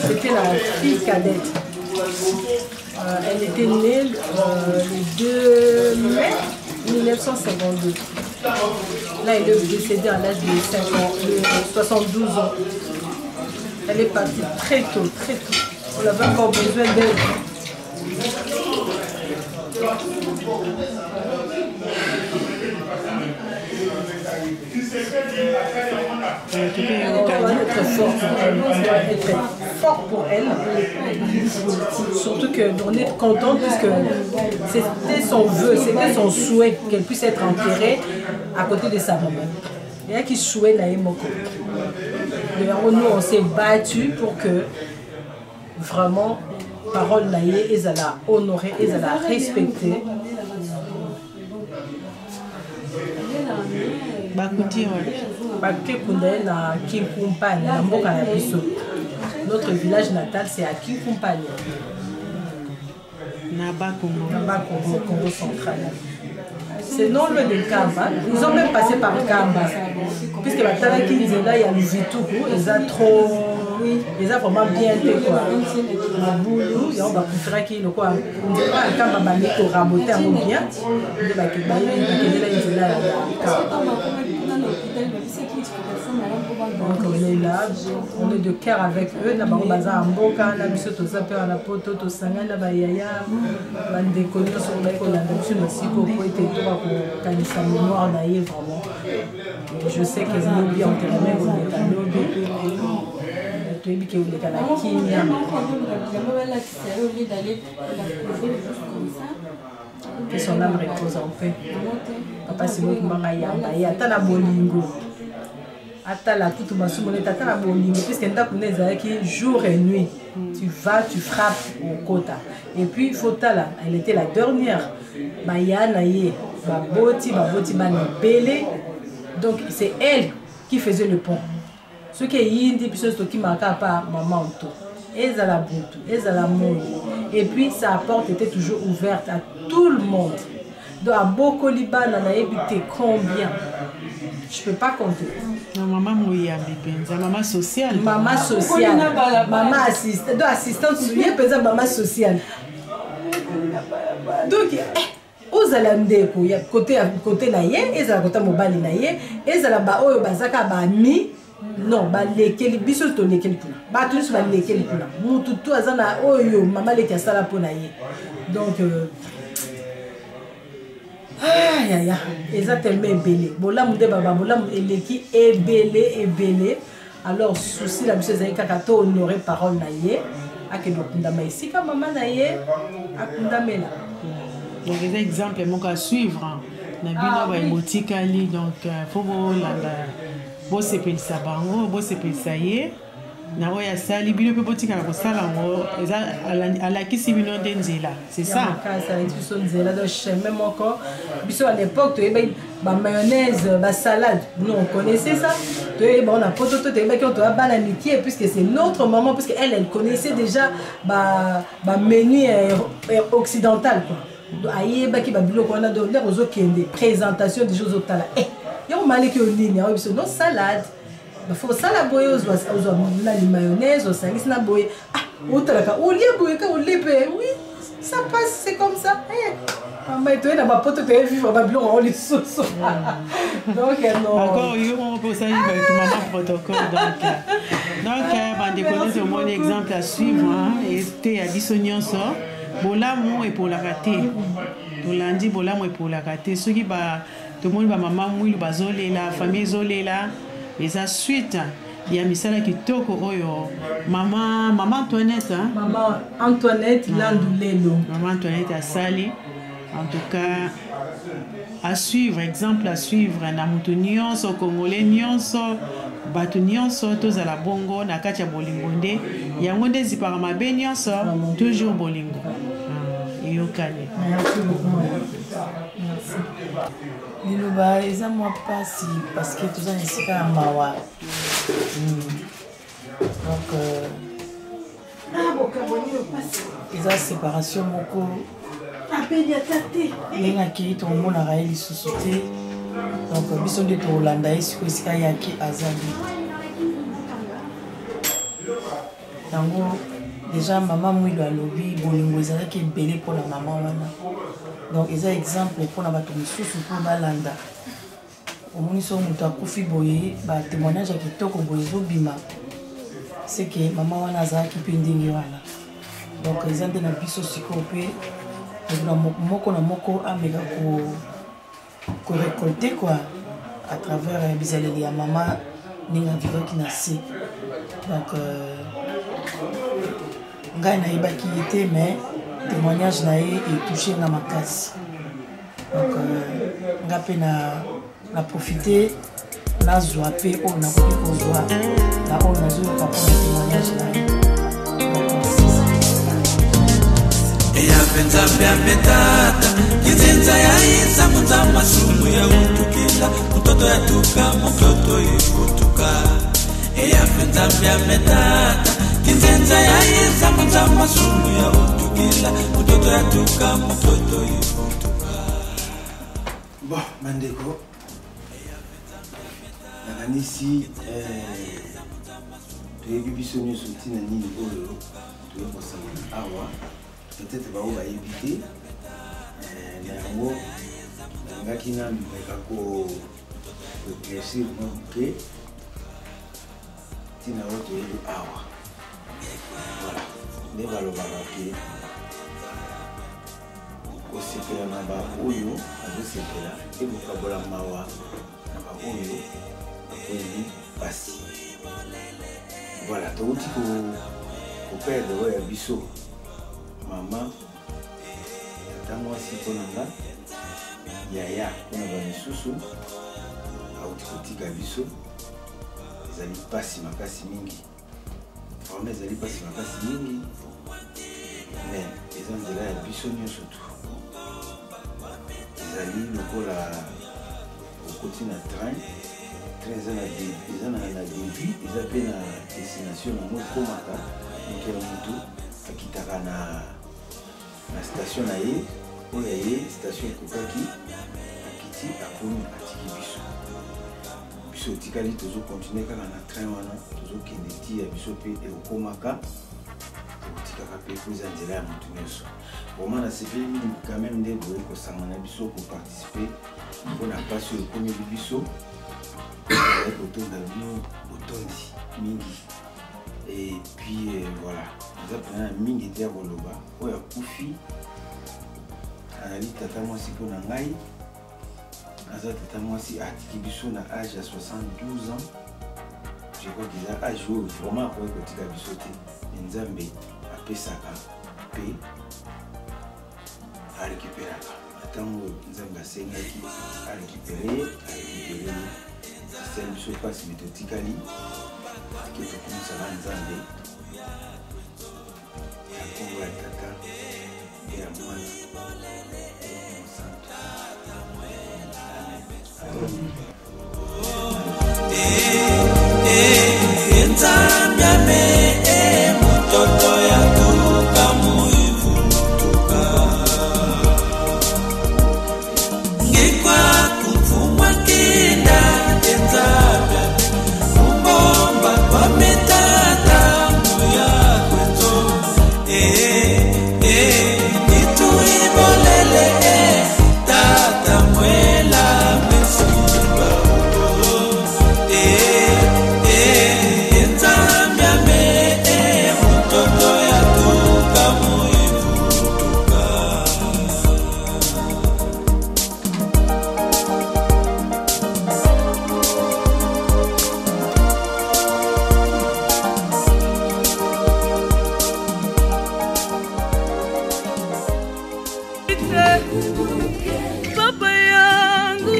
C'était la fille cadette. Elle était née le 2 mai 1952. Là, elle est décédée à l'âge de 5 ans, de 72 ans. Elle est partie très tôt, très tôt. On avait encore besoin d'elle. On doit être fort pour elle. On doit être fort pour elle. Surtout que on est contente puisque c'était son vœu, c'était son souhait qu'elle puisse être enterrée à côté de sa maman. Il y a qui souhait la Moko. D'ailleurs, nous, on s'est battu pour que vraiment parole naïe, ils allaient honorer, ils allaient respecter. Bakuti wapi? Bakuti kunda ye na Kinkumpani, na mboka na biso. Notre village natal, c'est à Kinkumpani. Na Bakongo. Na Bakongo, Congo central. C'est non loin de Kamba. Ils ont même passé par Kamba. Puisque batalaki nzela ya Luvituku, eza trop, eza vraiment bien te quoi. Mabulu, yango bapréféraki lokola nzela ya Kamba bameki korabote yango bien. Nde bakendela nzela ya Kamba. Donc on est là, on est de cœur avec eux. Na bango baza ya mboka, na biso toza mpe wana poto, tosangani na bayaya, bandeko nyonso oyo bayi kolanda biso na siko po ete toka kokanisa mémoire na ye vraiment. Et je sais que lobi enterrement ekoleka lobi, toyebi ke oleka na kimia. Que son âme repose en paix. Papa Simon Kumbanga yamba ye ata na bolingo. Atala kutu masumu neti ata na bolingo puisque ndako nde ezalaki jour et nuit. Tu vas, tu frappes okota. Et puis faut tala, elle était la dernière. Baya na ye, baboti, baboti bana ebele. Donc c'est elle qui faisait le pont. Soki eyindi biso nyonso tokimaka kaka pa mama Anto. Ezala butu, ezala moi. Et puis sa porte était toujours ouverte à tout le monde. Donc abokoli bana nayebi te combien. Je peux pas compter. Na mama moyambi mpenza, mama sociale. Mama sociale. Mama assistante, donc assistante ye mpenza mama sociale. Donc eh, ozala ndeko ya kote ya kote na ye ezala kota mobali na ye ezala baoyo baza kaka baami non balekeli biso tolekeli kuna bato nyonso balekeli kuna mutu tu aza na oyo mama leki asala mpo na ye donc euh, ah, yaya eza tellement ebele bolamu nde baba bolamu eleki ebele ebele alors souci na biso ezali kaka to honore parole na ye akende kokundama esika mama na ye akundamela. Donc eza exemple moko à suivre na bino ah, baye botikali donc euh, fo bolanda bosepelisa bango bosepelisa ye na oyo asali bino mpe botikala kosala yango eza alakisi bino nde nzela c'est ça makasi alakisi biso nzela donc chemin moko biso à l'époque toyebaki ba mayonnaise ba salade nous on connaissait ça toyeba on a poto to toyebaki oyo toya bana mikie puisque c'est notre maman puisque elle elle connaissait déjà ba ba menu euh, euh, occidental quoi donc ayebaki babiloko wana donc ndenge ozokende présentation déjà ozotala eh yango maleki oyo nini aoyo biso no salade bafo osala boye ozwa nani mayonnaise osangisi na boye ah otalaka olie boye ka olie mpe oui ça passe c'est comme ça eh. mama toye na bapoto toye vivre babiloko yango lisusu donc eh, non encore yo moko mpe osali bato mama protocole donc euh, donc euh, bandeko nde tomoni exemple à suivre eteya biso nyonso bolamu epolaka te tolandi bolamu epolaka te soki ba tomoni ba mama mwilu bazolela famille ezolela eza suite ya misala kitoko oyo mama mama Antoinette hein? mama Antoinette ah. Landu Lelo mama Antoinette asali en tout cas à suivre exemple à suivre na moto nyonso congolais nyonso bato nyonso tozala bongo na kati ya bolingo nde yango nde ezipaka mabe nyonso toujours bolingo ah, eyokani Liloba eza mwa mpasi parce que toza na esika ya mawa hmm. donc euh, eza séparation moko ndenge akei tokomonaka ye lisusu te donc biso nde tokolanda ye sikoyo esika ye ake azali yango deja mama mwilu alobi bolingo ezalaki ebele mpona mama wana donc eza exemple mpona bato mosusu mpo balanda omoni soki moto akufi boye batémoignage ya kitoko boye ezobima seke mama wana azalaki mpe ndenge wana donc eza nde na biso sikoyo mpe moko na moko ameka ko ko récolter quoi à travers euh, bizaleli ya mama ndenge avivaki na se donc euh, ngai nayebaki ye te mais témoignage na ye etouche nga makasi donc euh, nga mpe na, na profite nazwa mpe oyo nakoki kozwa na oyo nazoyoka mpona témoignage na ye. Eyape nzambe ametata kinzinza ya insambu nza masumu ya utukila mutoto ya tuka mutoto ikutuka eyape nzambe ametata kinzinza ya insambu nza masumu ya utukila mutoto ya tuka mutoto ikutuka. Bon, bandeko nakanisi eh, toyebi biso nyonso ntina nini oyo toye kosangana awa peut-être bango bayebi te eh, na yango nalingaki nameka ko éclaircir mwa moke ntina oyo toyebi awa. Voilà nde balobaka ke kosepela na baoyo bazosepela mpe kokabola mawa na baoyo bakweli mpasi. Voilà, touti koperdre oyo ya biso mama. Tata mwasi mpo na nga, yaya mpo na bamisusu, auti kotika biso. Ezali mpasi makasi mingi, vraiment ezali mpasi makasi mingi, mais eza nzela ya biso nyonso tu. Ezali lokola okoti na train, train eza na eza na na début, eza mpe na destination nango ekomaka. Moto ya motu akitaka na na station na ye oyo ya ye station ekokaki, akiti, akomi, atiki biso. Biso etikali tozokontinue kaka na train wana, tozokende ti ya biso mpe ekokomaka, tokotikaka mpe, po eza nzela ya moto nyonso. Vraiment nasepeli mingi quand même nde boye kosangana biso koparticipe mpo na mpasi oyo ekomeli biso. Ezali kotonda bino botondi mingi. Et puis euh, voilà, naza mpenza na mingi te ya koloba. Oyo akufi azali tata mwasi mpo na ngai, aza tata mwasi, atiki biso na age ya 72 ans. Je crois que eza age oyo vraiment akoki kotika biso te, me Nzambe apesaka mpe arecuperaka. Na ntango oyo Nzambe asengaki arecupere ye, arecupere ye. Esali biso mpasi, me totikali ke tokumisaka Nzambe na nkombo ya Tata mpe ya Mwana mpe ya Mosantu. Amen. Baba yangu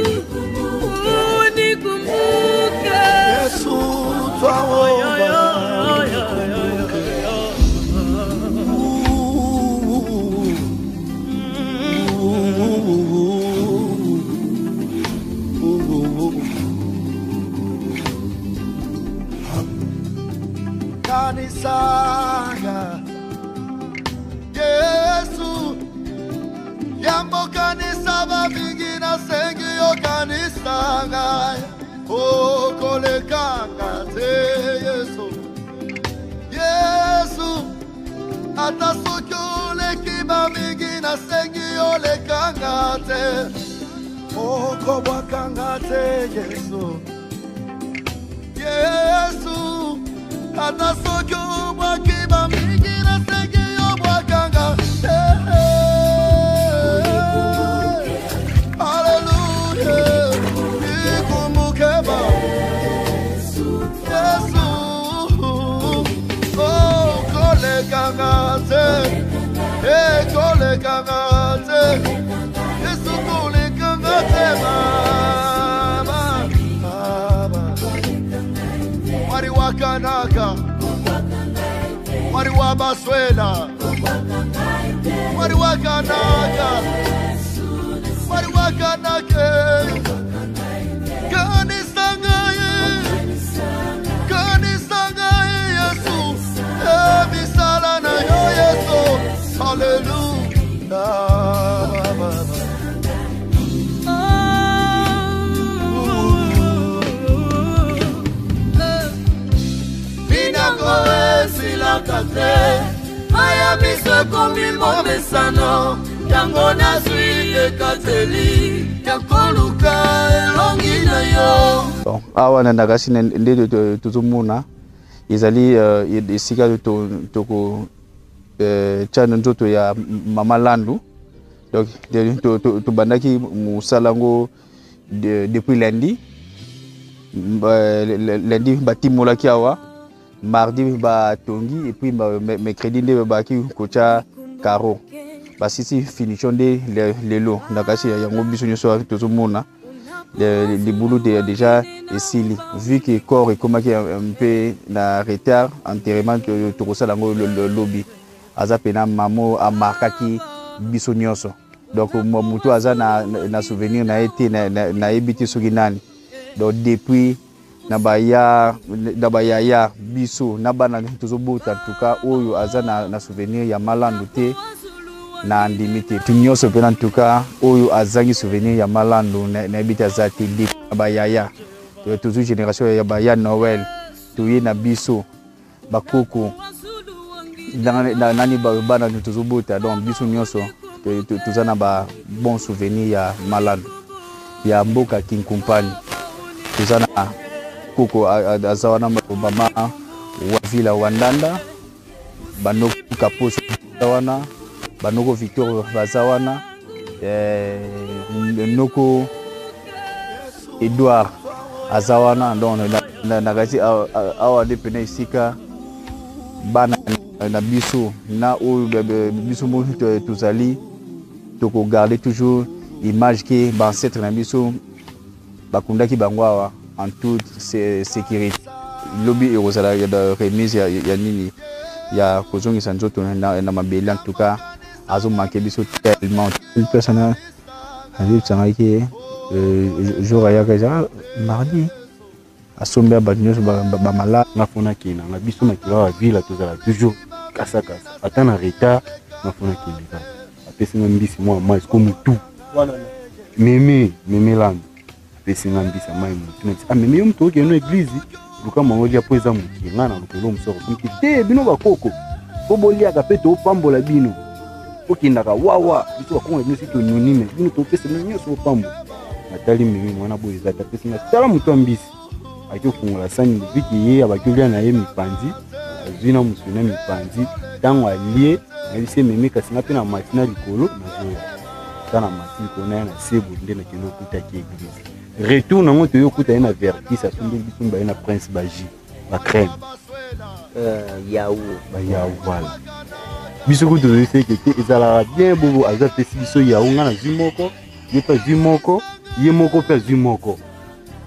unikumbuke. Yesu twaomba Kanisanga Yesu yambo kanisa bamingi nasengi yo kanisa ngai okolekanga te Yesu. Yesu ata soki oleki bamingi nasengi olekanga te, okobwakanga te Yesu. Yesu ata soki obwaki bamingi nasengi obwakanga te. Aleluya, ikumbuke ba Yesu, oh kolekanga te, ekolekanga te Yesu, kolekanga te mama mama. Mwari wakanaka, mwari wa baswela, mwari wakanaka, mwari wakanake. Kanisa ngai, kanisa ngai Yesu, emisala na yo Yesu, haleluya. Minango esilaka te, maya miso ekomi momesano, yango nazwi ekateli ya koluka elongi na yo. Bon, awa na Ndakasi nde tozomona ezali esika toko tya nzoto ya mama Landu. Donc tobandaki mosala yango depuis lundi. Lundi batimolaki awa, mardi batongi, et puis mercredi nde babaki kotya caro. Basisi finition nde lelo na kasi yango biso nyonso tozomona libulu déjà esili, vu que corps ekomaki mpe na retard. Enterrement tokosala yango lobi. Aza mpena mama amarkaki biso nyonso. Donc moto aza na souvenir na ye te, nayebi te soki nani. Donc depuis na baya na bayaya biso na bana tozobota, en tout cas oyo aza na souvenir ya Malandu te, na ndimi te. Tu nyonso mpena, en tout cas oyo azangi souvenir ya Malandu, nayebi te, aza te. Depuis na bayaya, tozwi génération ya baya Noel, toye na biso bakoko nani, bana tozobota. Donc biso nyonso toza na ba bon souvenir ya Malandu ya mboka Kinkumpani. Toza na koko aza wana, mama Wavila Wandanda, banoko Kaposo baza wana, banoko Victor baza wana, noko Edouard aza wana. Donc na kati awa nde pene esika bana na biso na oyo biso mo tozali, tokogarde toujours image ke baancêtre na biso bakundaki bango awa en toute sécurité. Lobi ekozala remise ya nini ya kozongisa nzoto na mabele. En tout cas azomanke biso tellement. Personne ayebisangaki jour ayaka, ezaka mardi, asombi ya bato nyonso bamalade. Nga fo nakende nanga biso makila ya vila, tozala toujours kasakasa ata na retard. Nga fo nakende kaka, apesi nga mbisi mwa mai siko motu meme meme lando apesi nga mbisi ya mai motu na ah, meme yo moto okende no église, luka mwa olia mpo eza mokie. Nga na lokolo mosu akosomi te, bino bakoko mpo boliaka mpe topambola bino, okendaka wawa biso bakongo na bino si tonuni, me bino topesa bino nyonso bopambola. Natali meme mwana boye eza te, apesi nga tala moto ya mbisi, aki ofungola sani viki ye abaki olia na ye mipanzi, azwi na mosuni na mipanzi. Ntango alie, nayebisi ye meme kasi nga mpe na mati na likolo, nazoya ta na mati likolo na ye na sebo nde nakende okutaki église. Retour nango toye okuta ye na vertis, asombeli biso mibale na prince baji bacrème. Yaou. Bayaou, voilà. Biso kutu tozoyisa eke te, ezalaka bien bobo azwi apesi biso yaou, nga nazwi moko, ye mpe azwi moko, ye moko mpe azwi moko,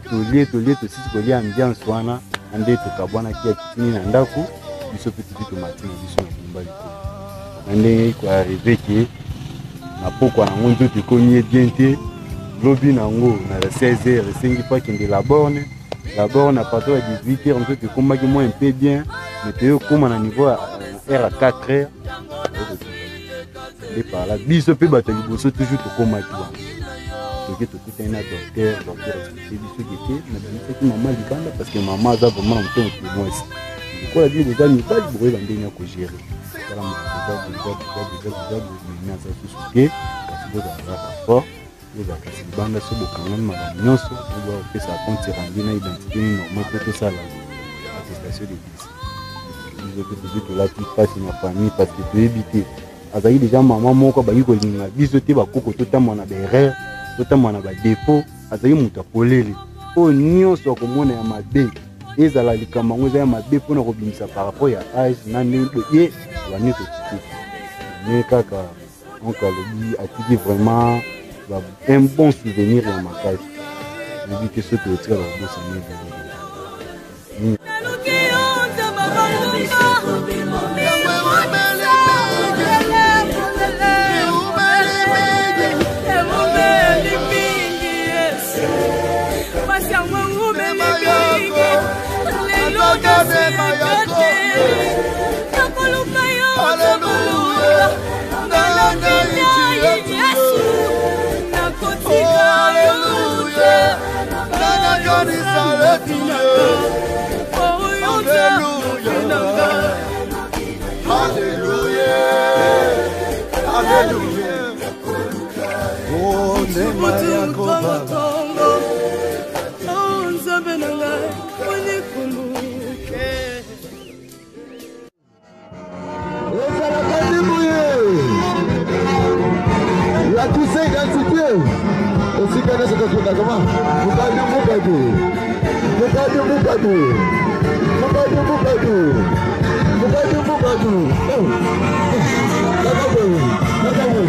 tolie tolie, tosisi kolia, ambiance wana nde tokabwanaki. Ya kitini na ndako, biso mpe tozwi tomati na biso na bumba likolo na ndenge koarrive ke na pokwa nango nzoto ekomi ye bien te. Lobi nango na 16 heures esengi mpo akende la borne, la borne à partir ya 18 heures nzoto ekomaki mwa un peu bien, mais toye okóma na niveau ya heure ya 4 heures nde par là biso mpe bato ya liboso toujours tokomaki wana, toke tokutani na docteur. Docteur explike biso ke te, nabimisaki mama libanda parce que mama aza vraiment na motema mwasi lokola bino boza mibali, bokoyeba ndenge ya kogere. Tala moto memi aza susu te, kasi bozala kaka fort, bozala kasi libanda so bokangami makambo nyonso, boya kopesa compte rendu na identité ni normal mpo tosala attestation de décès. Biso mpe tozwi tolati mpasi na famille parce que toyebi te, azalaki deja mama moko abaki kolinga biso te, bakoko totambola na baerreur, totambola na badefo. Azalaki moto ya polele, oyo nyonso akomona ya mabe, ezala likambo yango eza ya mabe mpona kobimisa par rapport ya age na ndenge ye abandi totiki me kaka. Donc alobi atiki vraiment un bon souvenir ya makasi, lobi te soki otikala kobosana ebele. Nzambe na ngai onikulu. Ezalaka nde boye, lakisa identité esika nyonso tokendaka. Ma mokadi mokadi mokadi mokadi mokadi mokadi mokadi mokadi, kaka boye, kaka boye.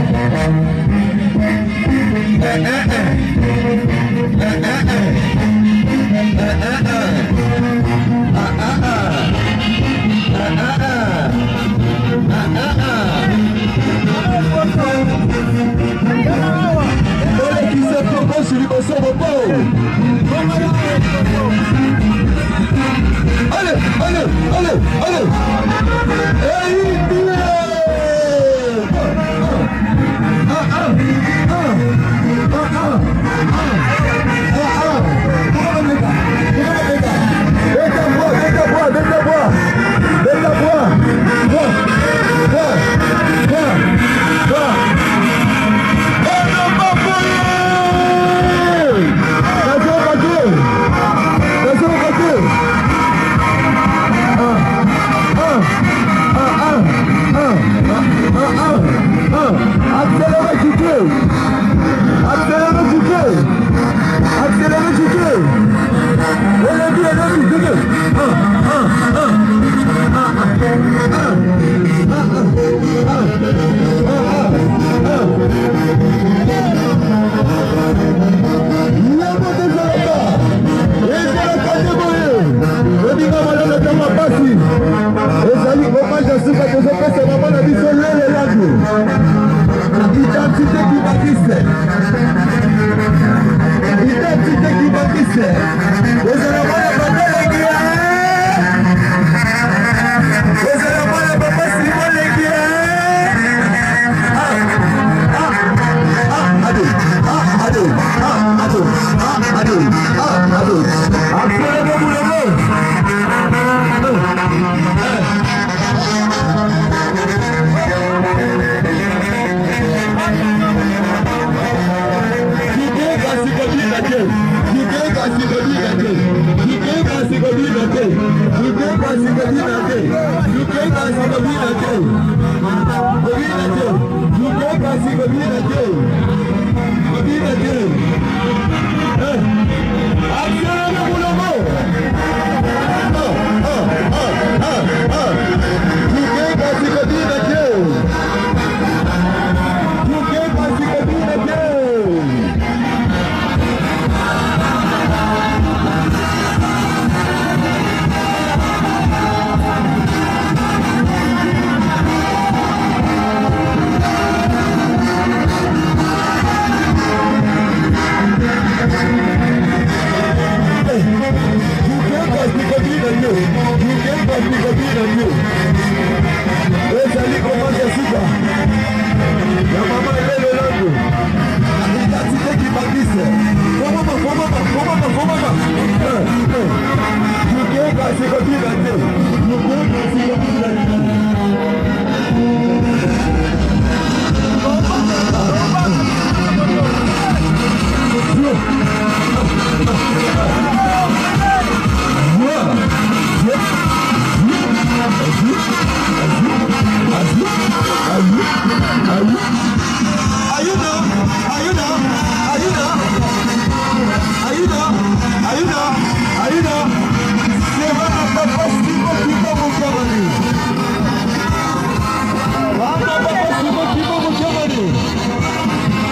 Olekisa tokosi liboso bobo. Allez, allez, allez, allez. Hey, Accélérez du pied. Accélérez du pied. Accélérez du pied. Elemi, elemi, deux, deux. Un, un, un. Un, un, un. Un, un, un. Un, un. Yango tozalaka. Ezalaka nde boye. Obika malala ntango ya pasi. Ezali hommage ya suka tozopesa mama na biso Lele Landu. Identité kibakiste. Identité kibakiste. Ezala mwana papa Lengi. Ezala mwana papa Simon Lengi. Ah, ah, ah, ado, ah, ado, ah, ado, ah, ado, ah, ado. Accélérez boulot. Ezali hommage ya suka ya mama Lele Landu, identité kibakise. Komama, komama, komama, komama. Tukeka sikobika te, tukeka sikobika te.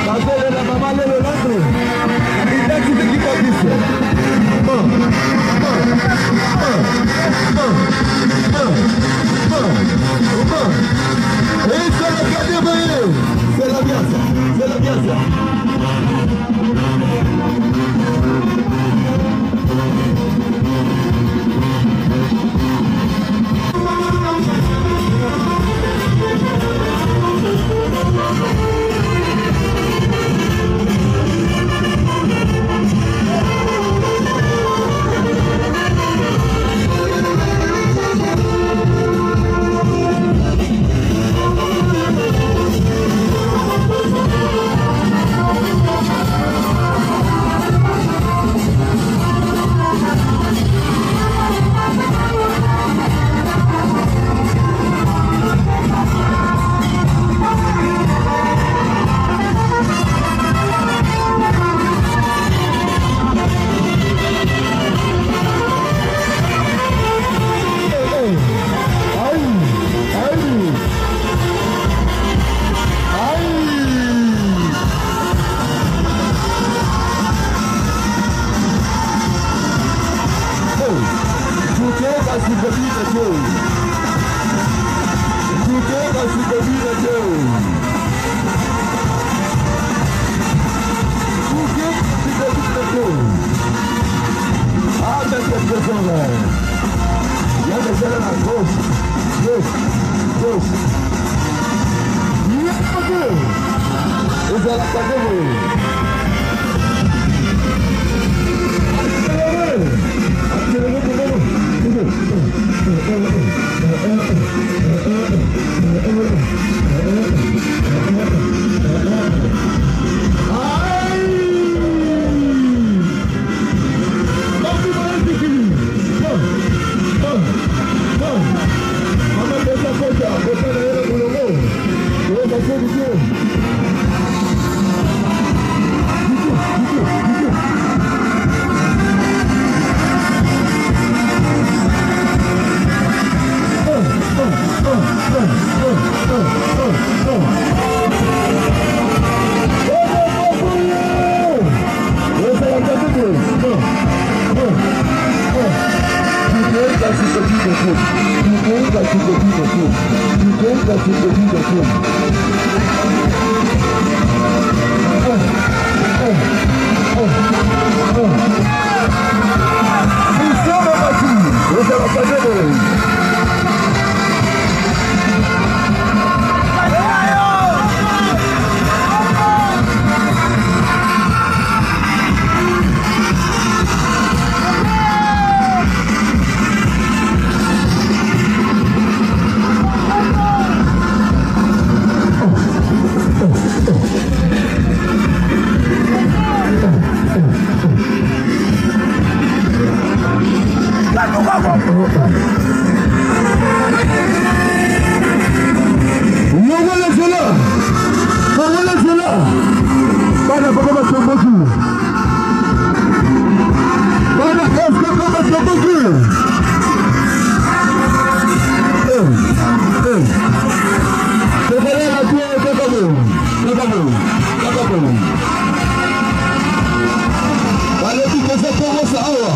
Bazolela mama Lele Landu, identité kibakise. 1, 1, 1, 1, 1, 1, 1. Et c'est la catégorie. C'est la bien ça. C'est la bien ça. Ezalaka nde boye. Longola nzela, longola nzela. Bana papa batomboki. Bana FKK batomboki. Eh, eh. Tokolela te, kaka boye, kaka boye, kaka boye. Balobi koza kongosa awa.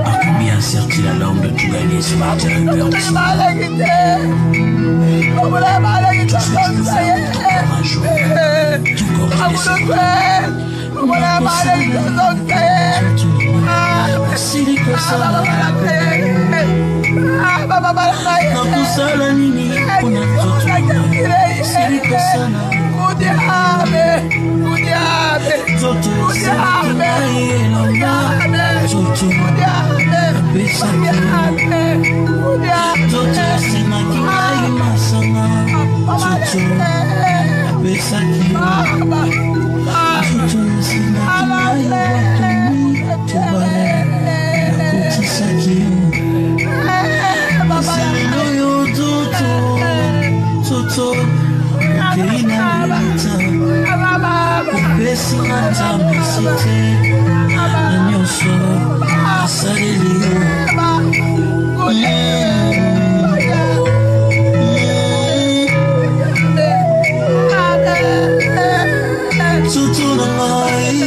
À combien sert-il à l'homme de tout gagner si la terre est perdue? Tout ce que tu veux faire pour ton corps un jour, ton corps te laissera. Nakosala nini mpona nzoto esili kosala nzoto esalaki ngai elamba nzoto apesaki nzoto esenaki ngai masanga nzoto apesaki nzoto esenaki ngai bato mitobale nakotisaki esengo oyo nzoto nzoto okei na lilita opesi nga ata mesi te na nyonso. Nasaleli yo. Tutu na ngai,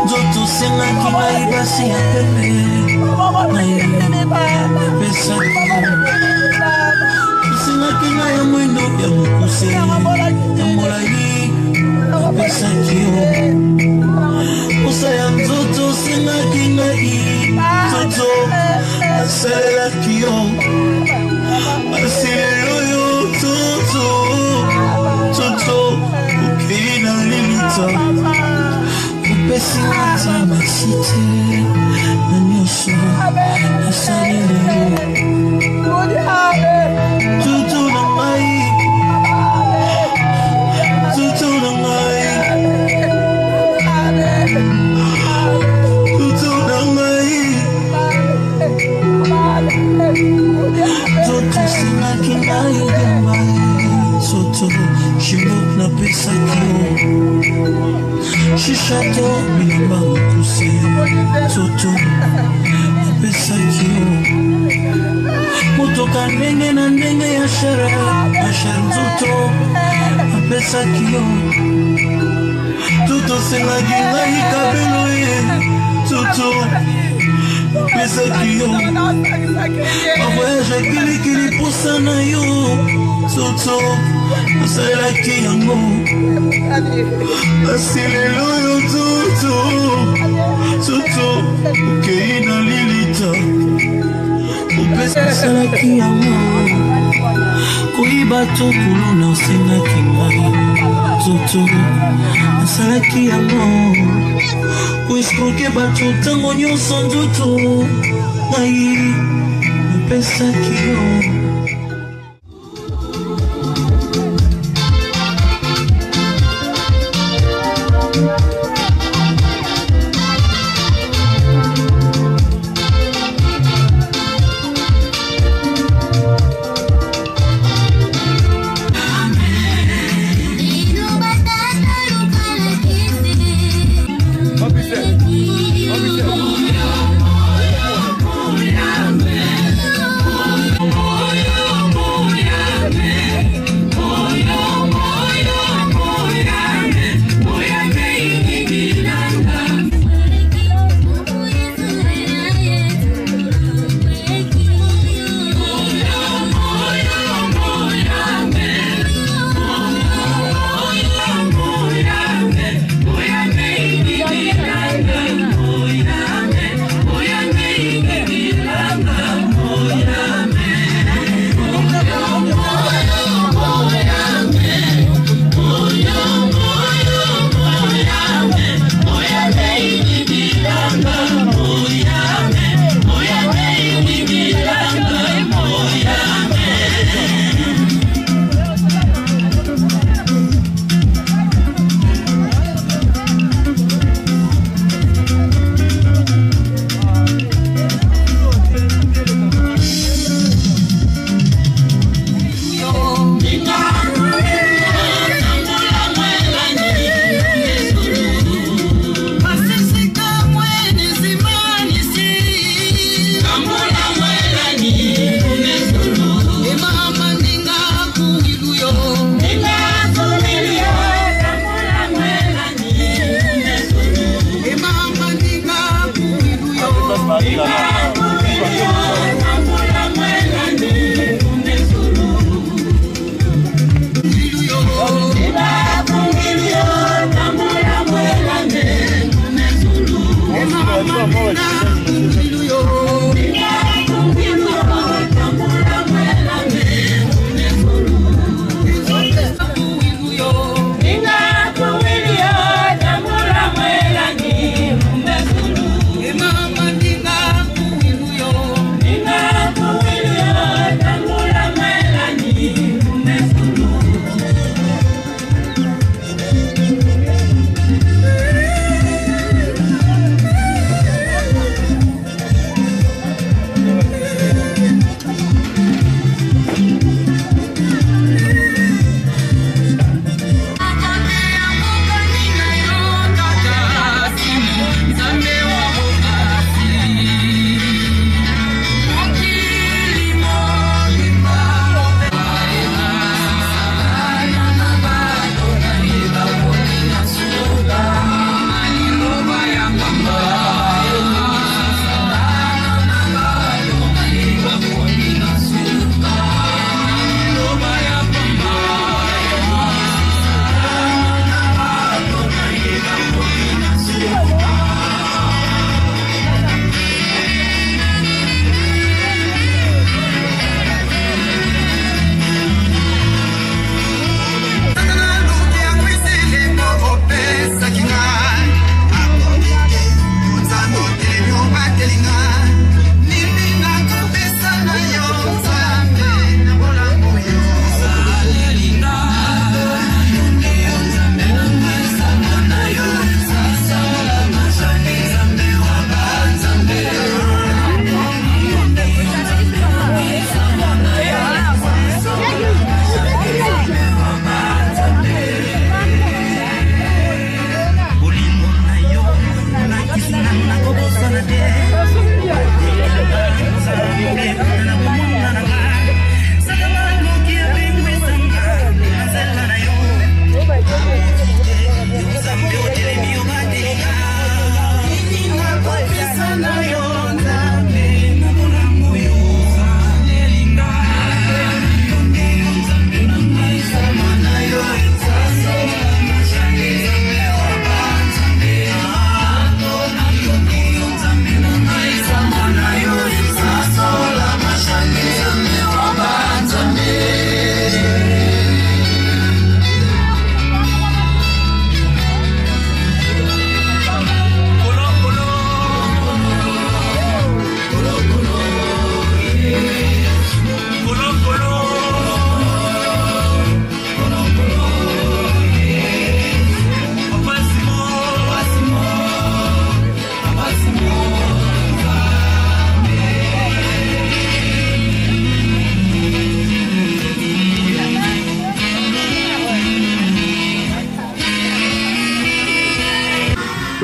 nzoto osengaki ngai basi ya pembe, napesaki. Osengaki ngai ya mwindo, ya mokuse, ya molai, napesaki yo. Posa ya nzoto osengaki ngai, nzoto nasalelaki yo. Kasi lelo yo, nzoto, nzoto okei na lilita, opesi nga ta merci te na nyonso nasaleli yo. Tutu na ngai, tutu na ngai, tutu na ngai. Nzoto osengaki ngai diamba, nzoto shimok napesaki yo, shisha to bilamba mokuse, nzoto napesaki yo, motoka ndenge na ndenge ya chere ya chere, nzoto napesaki yo. Nzoto osengaki ngai kabelo ye, nzoto napesaki yo, bavoyage kilikili mposa na yo, nzoto nasalelaki yango. Kasi lelo yo, nzoto, nzoto okei na lilita, opesalaki yango. Koyiba to kuluna osengaki ngai, nzoto nasalaki yango. Koescroquer bato ntango nyonso, nzoto ngai napesaki yo.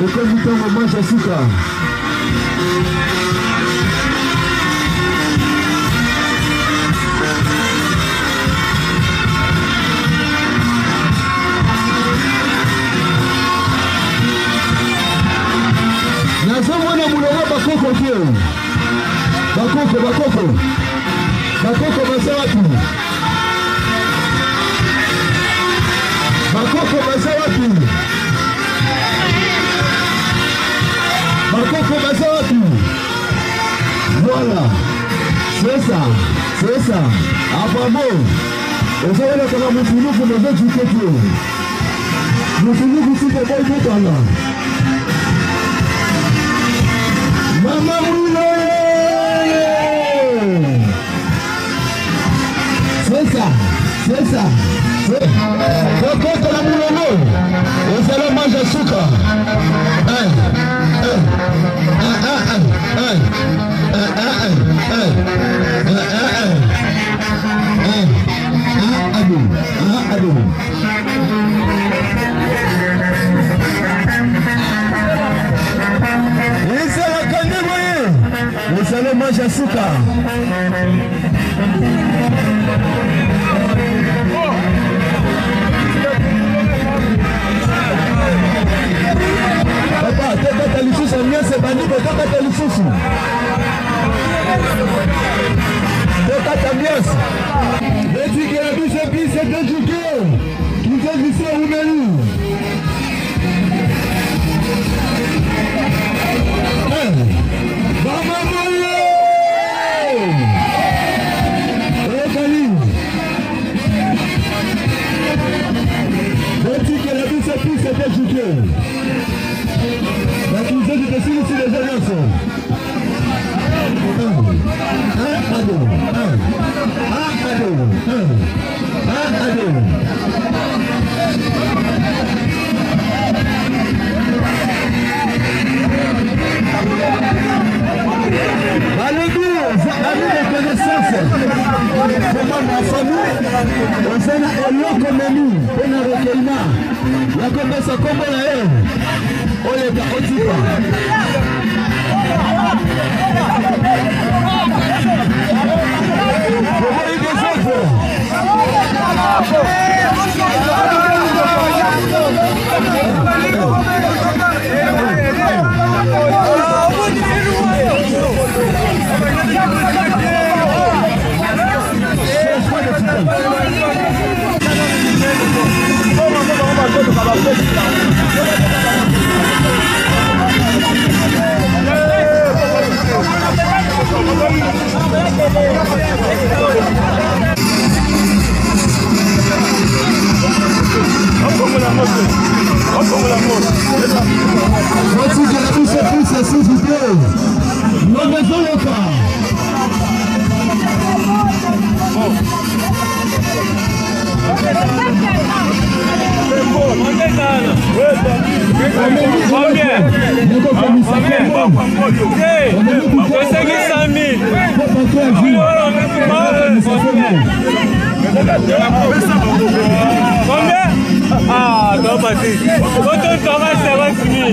Ekomi ntango manche ya suka. Nazomona molongo bakoko te. Bakoko, bakoko. Bakoko baza wapi? Bakoko baza wapi? Bakoko baza wapi? Voilà. C'est ça. C'est ça. Ah bravo. Ozoyelaka mofuluku mozojuke te. Mofuluku sika boyi bokanga. Mama Mwilo! C'est ça. C'est ça. Kokota na mulongo. Ezala manja suka. 1 1 1 1 1 1 1 1 1 1 1 1 ado 1 ado. Ezalaka nde boye. Ezala manja suka. Papa, tokata lisusu ambiance ebandi ko tokata lisusu. Tokata ambiance. Etikela biso biso tojuke. Kizo biso umeli. Mama Moyo! Oyokani. Etikela biso biso tojuke. Bakizozi tosilisi deja nyonso. 1 1 2 1 1 2 1 1 2. Balobi oza ami de connaissance vraiment na famille oza na eloko memi mpe na rekeina ya kopesa nkombo na ye oleka otika. Toboyi desordre. Botikela biso pise s'il vous plaît. Ngonga ezoyoka. Toseki 100 000. Combien? Ah, non, Patrick. Quand on travaille, ça va finir.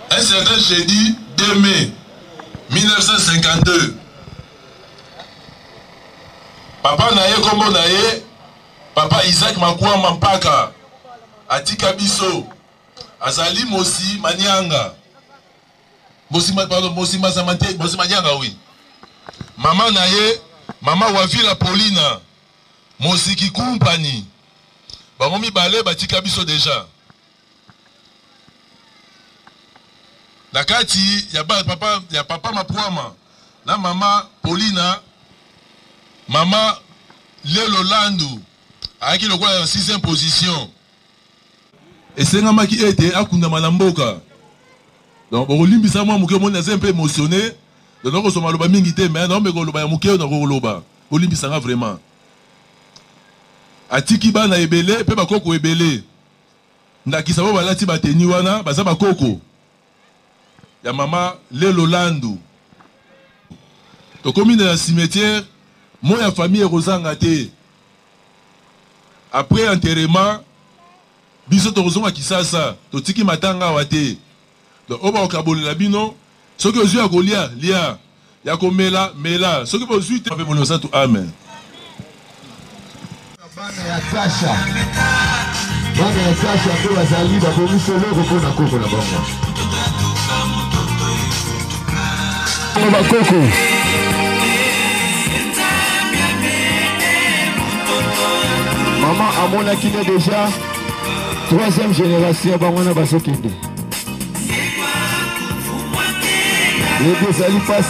Un certain jeudi 2 mai 1952, papa na ye kombo na ye papa Isaac Makuama Mpaka atika biso, azali mosi manianga mosi, pardon, mosi mazamante mosi manianga oui. Mama na ye mama Wavila Paulina mosi Kikumpani, bango mibale batika biso deja. Na kati ya ba papa ya papa Mapuama na mama Paulina, mama Lelo Landu ayaki lokola na sixième position. Esengamaki ete akundama na mboka. Donc bokolimbisa mwa moke, omoni naza un peu emotionne, donc nakozwa maloba mingi te, mais naomeka koloba ya moke oyo nakokoloba. Bolimbisa nga vraiment. Atiki bana ebele pe bakoko ebele. Ndakisa oyo balati ba tenue wana baza bakoko ya mama Lelo Landu. Tokomi na cimetière, mot ya famille ekozanga te. Après enterrement, biso tokozonga Kisasa, totiki matanga awa te. Donc oyo bakokabolela bino, soki ozwi ya kolia, lia, ya komela, mela, soki bozwi te, mpe Molimo Santu, amen. Bana ya Tasha, bana ya Tasha mpe bazali babongisi eloko mpo na koko na bango. Bakoko mama amonaki ne deja troisième génération bango wana bazokende yebi ezali mpasi.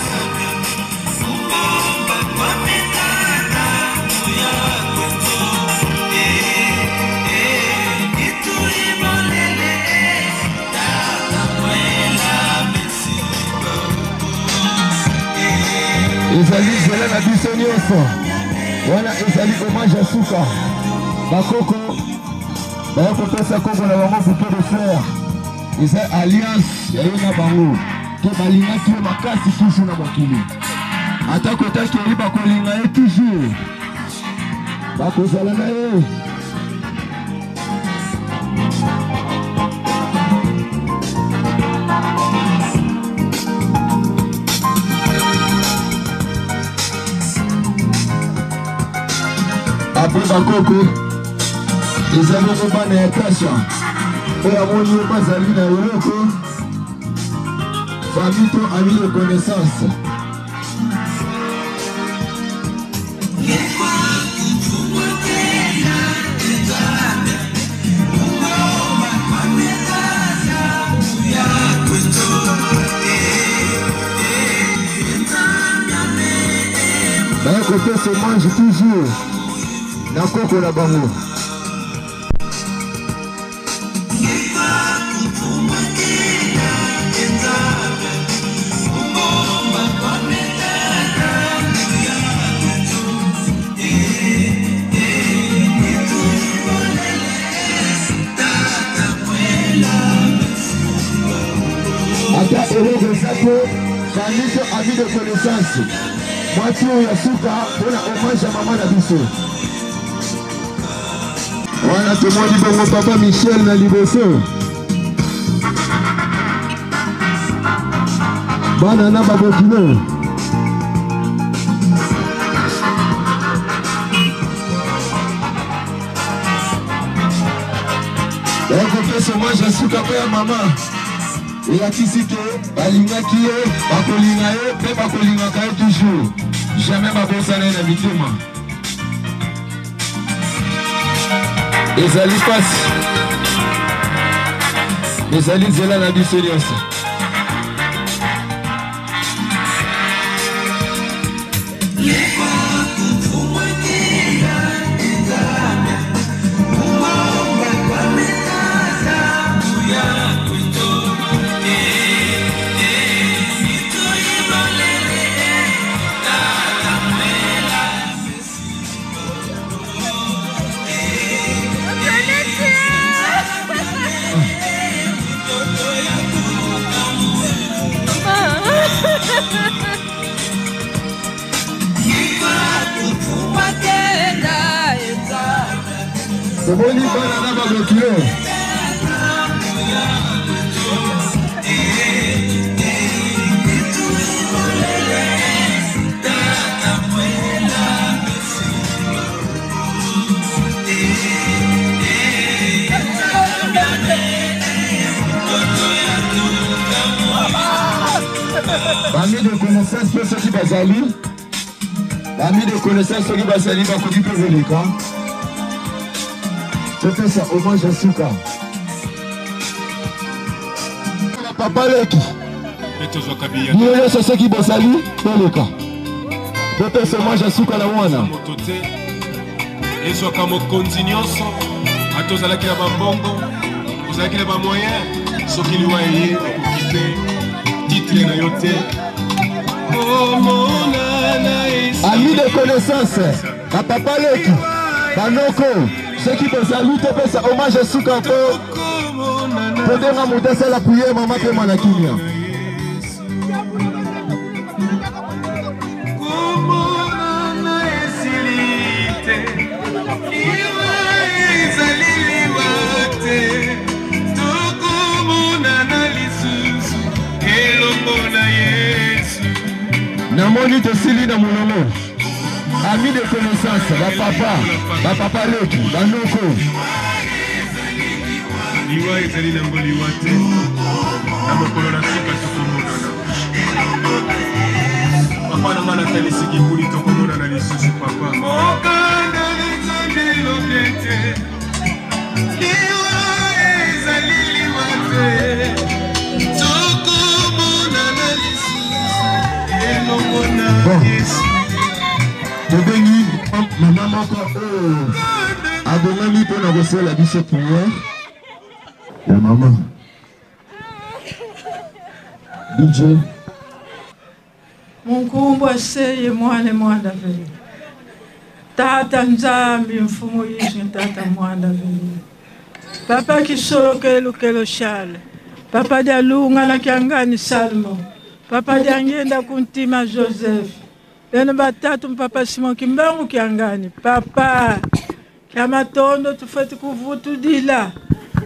Ezali nzela na biso nyonso wana, ezali hommage ya suka. Bakoko baya kopesa koko na bango bouquet de fleurs, eza alliance ya ye na bango ke balingaki ye makasi toujours na mokili, ata kotakeli bakolinga ye toujours, bakozala na ye. Apres bakoko eza bongo bana ya Tasha oyo amoni ye bazali na eloko famille to ami de connaissance. Baye kopesa hommage toujours na koko na bango. Ata eloko eza te, famille to ami de connaissance, mwasi oyo ya suka mpona hommage ya mama na biso wana. Tomoni bongo papa Michel na liboso, bana na babokilo. Bakopesa hommage ya suka mpe ya mama, elakisi ke balingaki ye, bakolinga ye mpe bakolingaka ye toujours, jamais babosana ye na mitema. Ezali mpasi, ezali nzela na biso nyonso. Tomoni bana na babokilo. Bami de connaissance mpe soki bazali, bami de connaissance soki bazali, bakoki mpe koleka topesa hommage ya suka na papa leki. Mpe tozwaka biyano. Bino nyonso soki bozali toleka topesa hommage ya suka na mwana. Moto te ezwaka mokonzi nyonso, ata ozalaki na bambongo, ozalaki na bamoyen, soki liwa eye okoki te titre na yo te. Ami de connaissance, bapapa leki, banoko, soki bozali topesa hommage ya suka mpo tobenga moto asala priere mama mpe mwana kimia. Komonana esili te, liwa ezali liwa te, tokomonana lisusu elongo na Yesu. Namoni tosili na molongo. Ami de connaissance, bapapa, bapapa leki, banoko. Liwa ezali nango liwa te, na mokolo na suka tokomonana. Papa na ngai natalisi kikuli, tokomonana lisusu papa. Mokanda na Nzambe elobi ete liwa ezali liwa te, tokomonana lisusu elongo na Yesu. Tobengi mama moko oyo abongami mpo na kosala biso priere ya mama DJ. Munkumbwa seye mwana mwanda vele tata Nzambi mfumu Yesu tata mwanda vele papa kisolokelo kelo shale papa dialunga na kiangani Salmo papa diangenda kuntima Joseph beno batatu mpapa Simon Kimbangu kiangani papa kyamatondo tufeti kuvutudila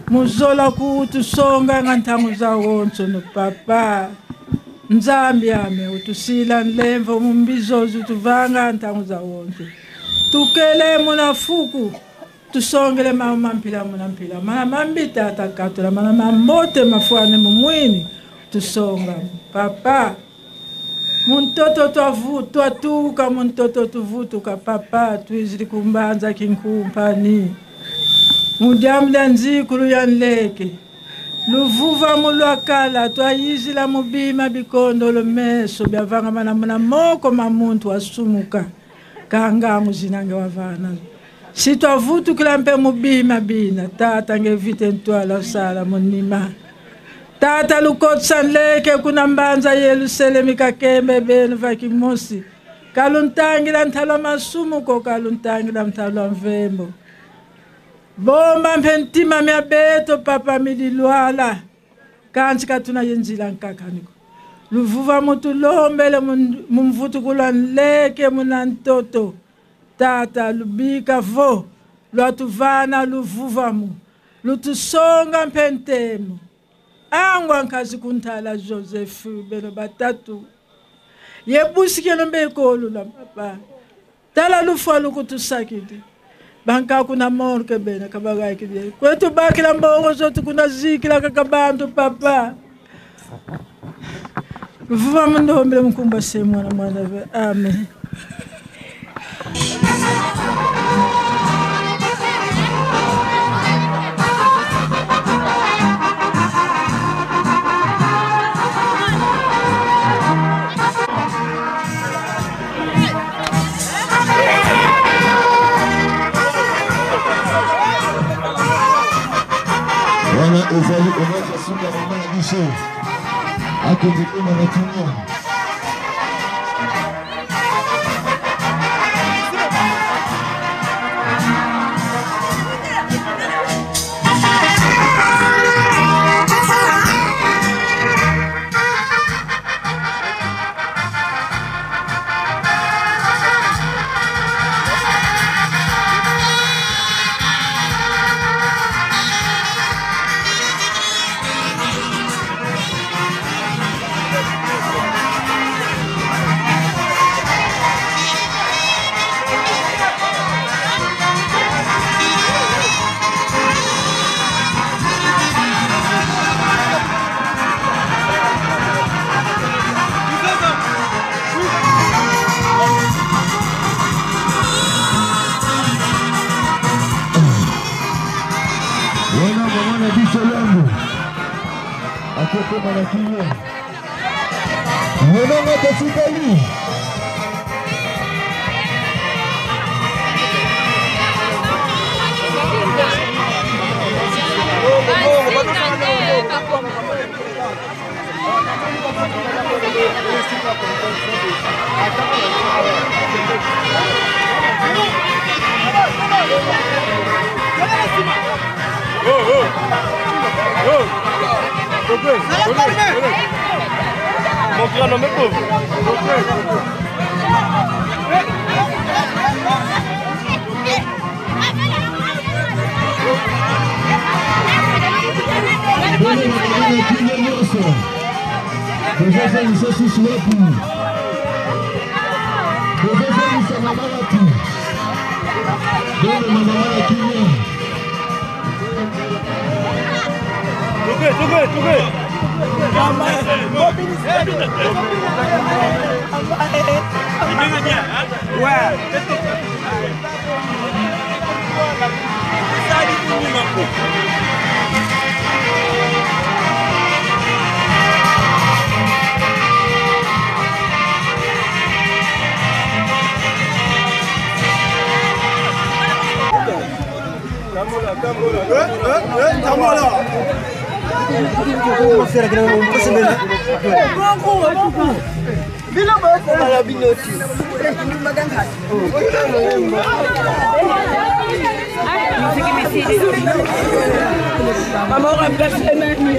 muzola kutusonga nga ntango za wonso no papa Nzambi ame utusila nlemvo mumbizozi tuvanga ntango za wonso tukele munafuku tusongele mama mpila muna mpila mana mambita atakatula mana mambote mafuane mumwini tusonga papa muntoto twatuka muntoto tuvutuka papa twizili kumbanza kinkumpani mudyamula nzikulu ya nleke luvuva mulwakala twayizila mubima bikondolo meso byavanga mana muna moko mamuntu asumuka kanga muzinange wavana si twavutukila mpe mubima bina tata ngevite ntwala sala munima tata lukotsa nleke kuna mbanza Yerusalemi kakembe benu vakimosi kaluntangila nthalwa masumuko kaluntangila nthalwa mvembo bomba mpe ntima mya beto papa mililwala kansi katuna yenzila nkakaniko luvuva mutulombele mumvutukulwa nleke muna ntoto tata lubika vo lwatuvana luvuvamu lutusonga mpe ntemo angwa nkazi kuntala Joseph beno batatu yebusikelo mbe ekolula papa tala lufa lukutusakidi banka kuna morke bena kabagakidi kwetu bakila mbongo zotu kuna zikila kaka bantu papa luvuva mundombele mukumba se mwana mwana amen. Wana ezali hommage ya suka mama na biso akende koma na kimia. Wana mama na biso lambo akokoma na kimia. Monongo totikali. Tozozongisa susu wapi? Tozozongisa mama wapi? Bomema mama na kimia. Bino bokomala bino ti. Mama remplace nani?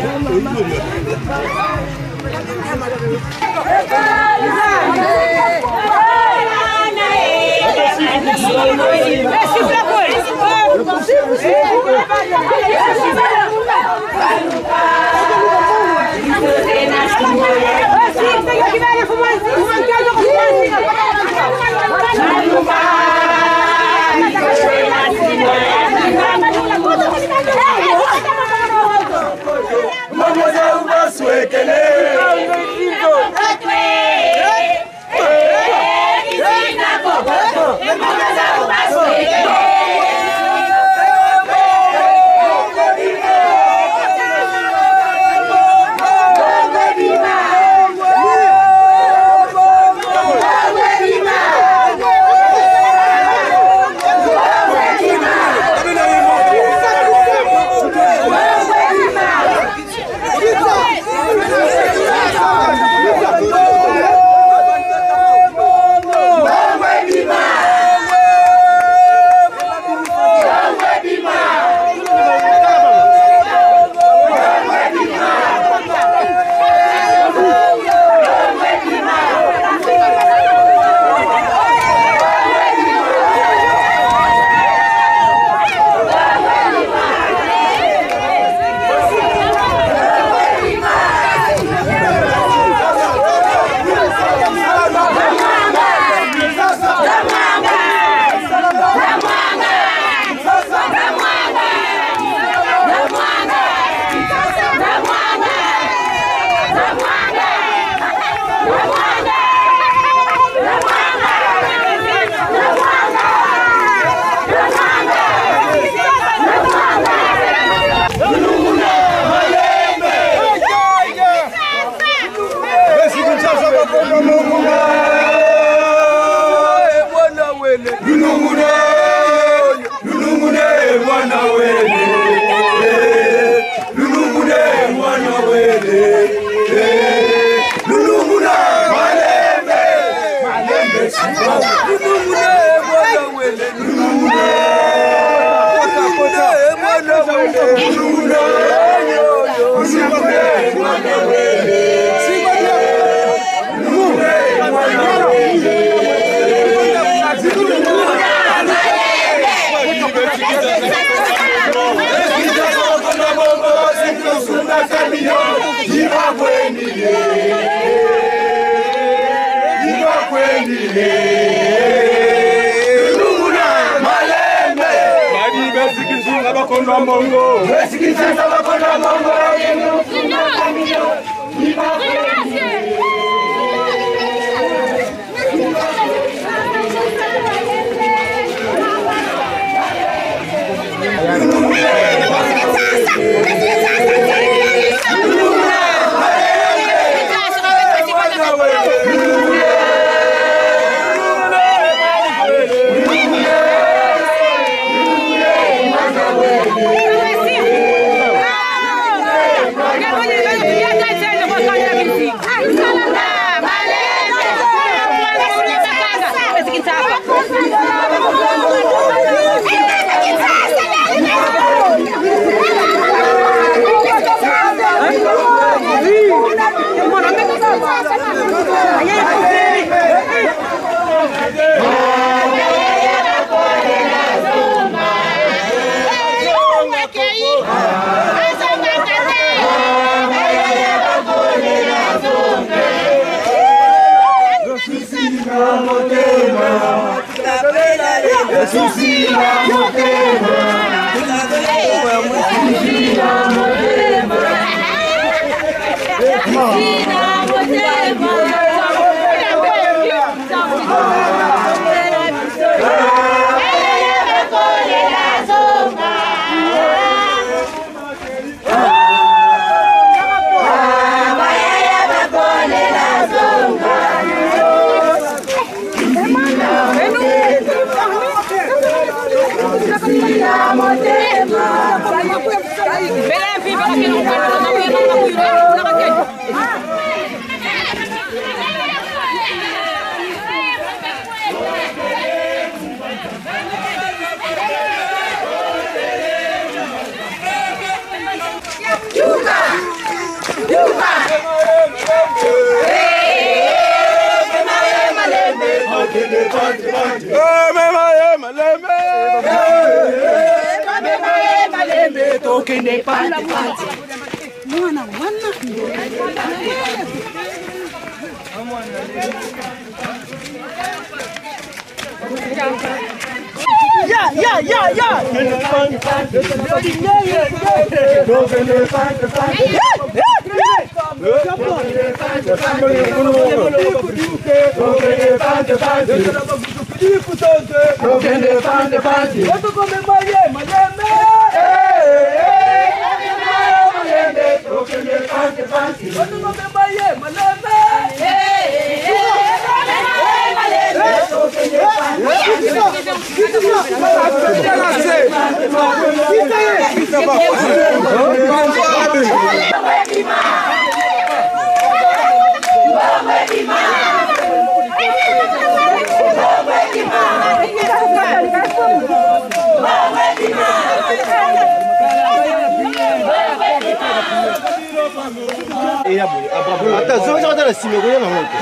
Susi na motema. Susi na motema. Susi na motema. Mwana wana. Ya, ya, ya, ya. Ata zonga ata na nsima ekoya nango te.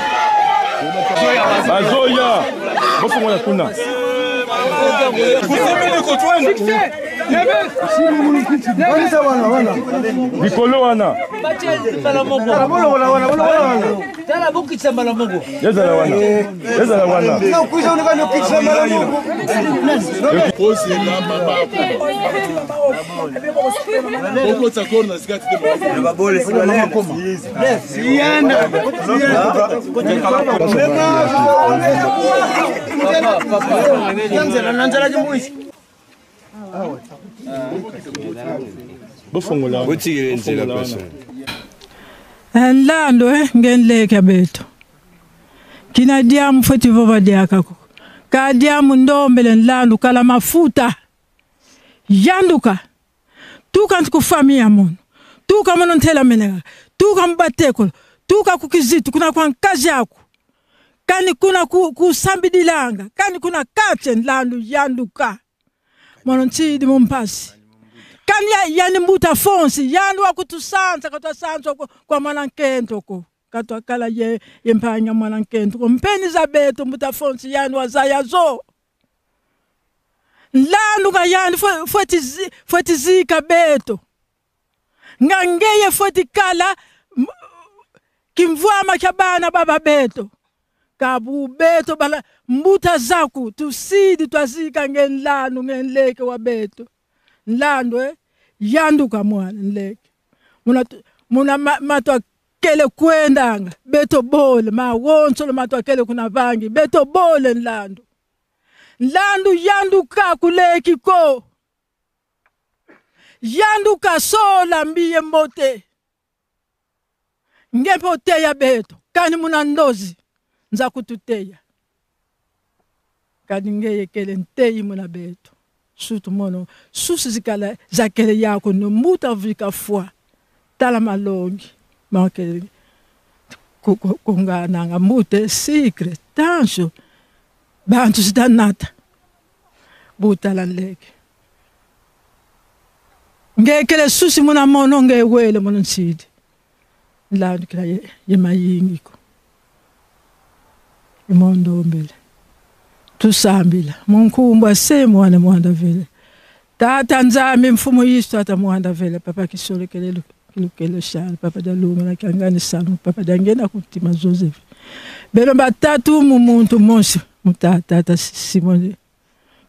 Bazoya bofongola kuna. Likolo wana. Tala bokitisa mbala moko. Ezala wana, ezala wana. Okotisa kor na sika tite. Bofongola. Botikele nzela place. Nlando ngenleke bethu kina diamu futhi vova diakako ka diamu ndombele nlandu kala mafuta yanduka tuka ntikufamia muno tuka muno nthela meneka tuka mubatekolo tuka kukizitu kuna kwa nkazi yako kani kuna kusambidilanga kani kuna kache nlandu yanduka mono ntidi mumpasi kani yani mbuta fonsi yandu wakutusanza katwasanza kwa mwana nkento ko katwakala ye yempanya mwana nkento ko mpeni za beto mbuta fonsi yandu wazayazo nlandu ka yandu fotizika beto ngangeye fotikala kimvwama kya bana baba beto kabu beto bala mbuta zaku tusidi twazika ngenlanu ngenleke wa beto nlandu yanduka mwana nleke muna muna matwa kele kwendanga beto bole ma wonso matwa kele kuna vangi beto bole nlandu nlandu yanduka kuleki ko yanduka sola mbiye mbote ngepo teya beto kani muna ndozi nza kututeya kani ngeye kele nteyi muna beto sutu mono susu zikala zakele yako no muta vika fwa tala malongi makele kungananga mute sikre tanso bantu sitanata butala nleke ngekele susi muna mono ngewele mono nsidi nlandu kila yemayingiko imondombele tusambila munkumbwa se mwana mwanda vele tata nzambi mfumo yisu tata mwanda vele papa kisolekele kilukele shal papa dalunga na kangani sanu papa dangena kutima Joseph belo batatu mu muntu monsi mutata tata Simone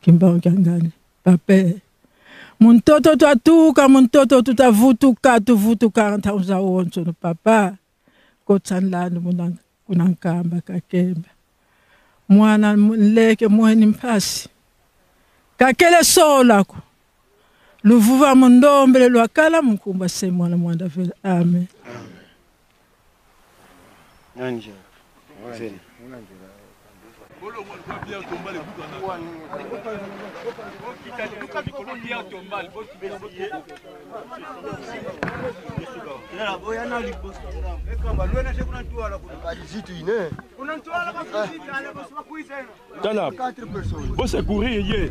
Kimbangu Kiangani pape muntoto twatuka muntoto tutavutuka tuvutuka nthauza wonso no papa kotsanlani kuna nkamba kakemba mwana nleke mweni mpasi kakele solako luvuva mundombele lwakala mukumba se mwana mwanda vele amen. Tala, bosecourir ye.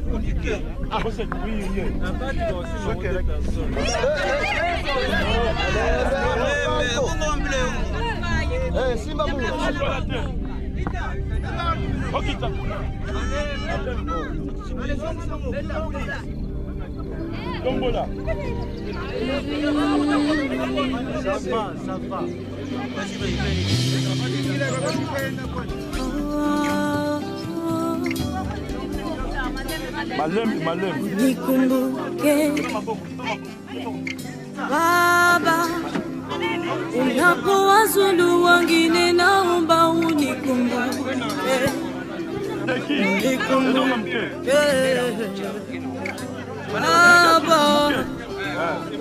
Bosecourir ye. Tombola. Ça va, ça va. Malem, malem. Nikumbuke Baba, unapowazulu wengine, naomba unikumbuke. Nikumbuke Baba,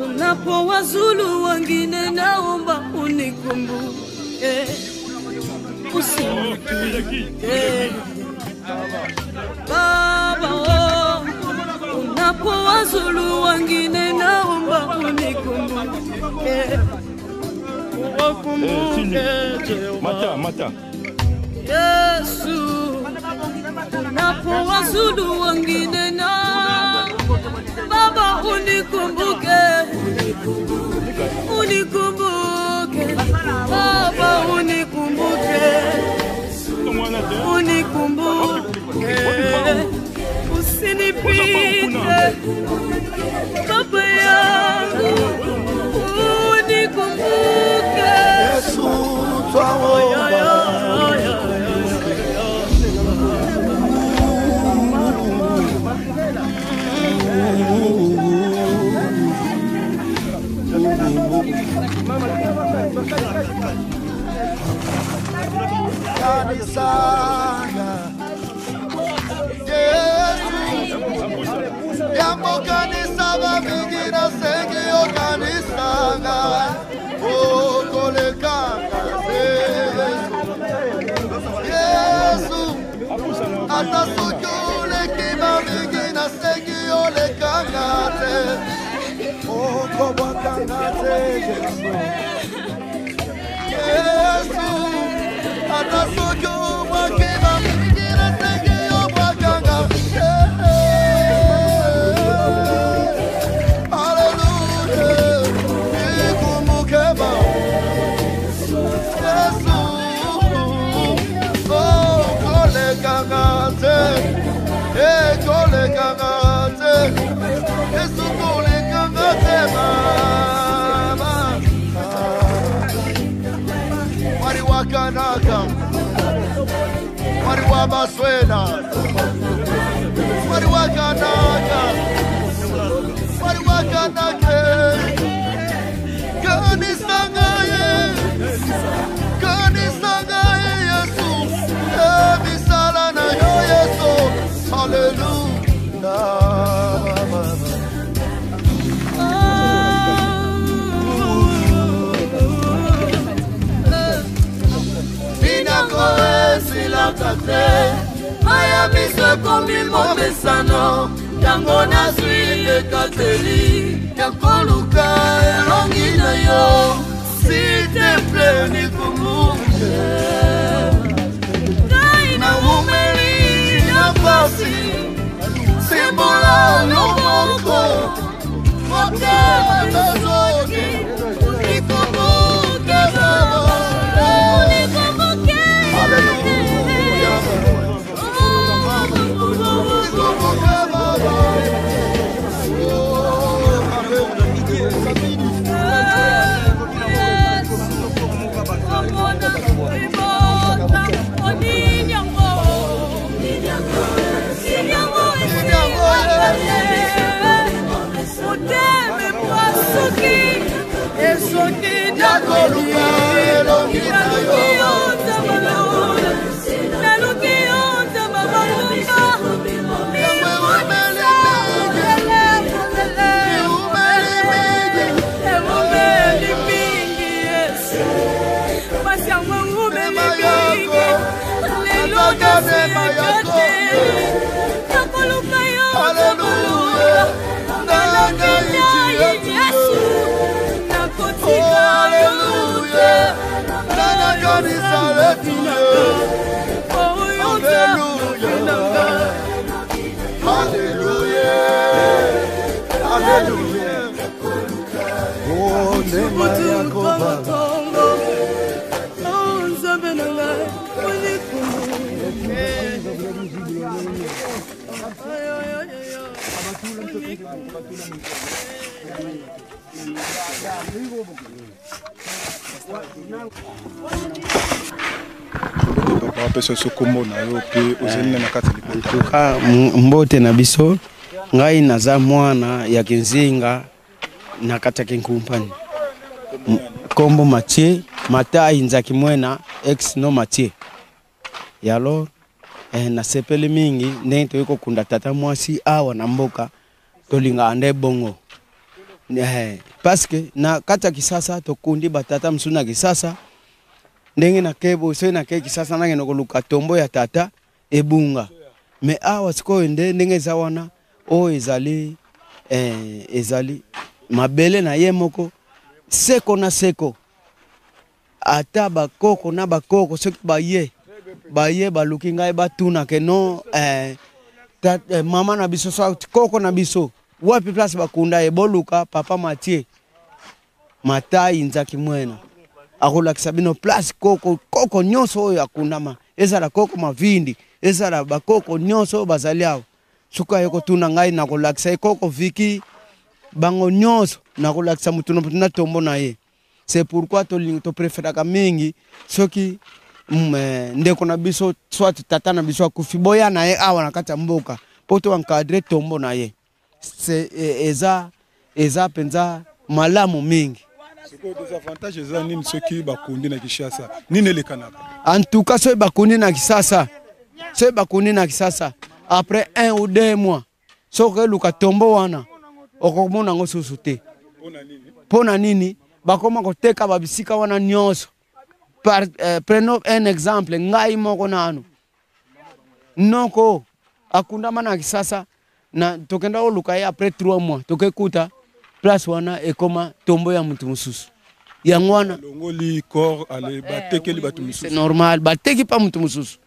unapowazulu wengine, naomba unikumbuke. Usinikumbuke Baba, unapowazulu wengine, naomba unikumbuke. Uwakumbuke Mata, mata. Yesu, unapowazulu wengine na Baba unikumbuke, unikumbuke Baba, unikumbuke, unikumbuke, usinipite Baba yangu, unikumbuke. Yesu twaomba kanisanga Yesu yambo kanisa bamingi nasengi yo kanisanga okolekanga Yesu ata soki oleki bamingi nasengi olekanga te okobwakanga te Yesu ata soki obwaki bamingi nasengi obwakanga. Haleluya, nikumbuke Baba Yesu, okolekanga te, ekolekanga te, Yesu kolekanga te mama. Mwari wa Kanaka, mwari wa Baswena, mwari wa Kanaka, mwari wa Kanaka, kanisa ngaye, kanisa ngaye Yesu, emisala na yo Yesu, haleluya. Minako esilaka te, maya miso ekomi momesano, ntango nazwi ekateli ya koluka elongi na yo, s'il te plaît nikumbuke. Ngai Nawumeli na pasi, sembola loboko, motema nazoki, nikumbuke Baba. Unikumbuke. Haleluya. Nikumbuke Baba. Oh, Yesu, Nakoluka elongi na yo. Naluki yo Nzambe mabonga. Ewumeli mingi Yesu, pasi yango ewumeli mingi, lelo naseka te, nakoluka yo Nzambe, nalaki ngai Yesu, nakotika yo te, oyo Nzambe na nga. Alléluia. Alléluia. Oh, neema yako Baba. Tongo, oh Nzambe na ngai, Papa, apesa biso nkombo na yo mpe ozali na kati ya libota. Tuka mbote na biso. Ngai naza mwana ya Kinzinga na kati ya Kinkumpani. Kombo Mathieu Matai Nzaki Mwena ex no Mathieu. Ya alors nasepeli mingi ndenge toyei kokunda tata mwasi awa na mboka, tolingaka nde bongo. Parce que na kati ya Kisasa tokundi batata mosusu na Kisasa, ndenge nakei soki nakei Kisasa nakende koluka tombo ya tata ebunga. Me awa sikoyo nde ndenge eza wana, oyo ezali ezali mabele na ye moko seko na seko. Ata bakoko na bakoko soki baye baye baluki ngai batuna ke non, mama na biso so koko na biso wapi place bakunda ye, boluka papa Mathieu Matai Nzaki Mwena akolakisa bino place koko koko nyonso oyo akundama, ezala koko Mavindi, ezala bakoko nyonso oyo bazali awa. Soki aye kotuna ngai nakolakisa ye koko Viki, bango nyonso nakolakisa mutu na mutu na tombo na ye. C'est pourquoi tolingi topréféraka mingi soki ndeko na biso soit tata na biso akufi, boya na ye awa na kati ya mboka mpo to encadre tombo na ye. C'est eza mpenza malamu mingi. Sikoyo désavantage eza nini soki bakundi na Kinshasa? Nini elekanaka? En tout cas, soki bakundi na Kisasa, soki bakundi na Kisasa, après 1 ou 2 mois, soki eluka tombo wana, okomona yango susu te. Mpo na nini? Bakoma koteka babisika wana nyonso. Prenons un exemple, ngai moko nanu noko akundama na Kisasa, na tokenda koluka ye après 3 mois, tokekuta place wana ekoma tombo ya motu mosusu. Yango wana longoli corps ale batekeli bato mosusu. C'est normal, bateki mpa motu mosusu.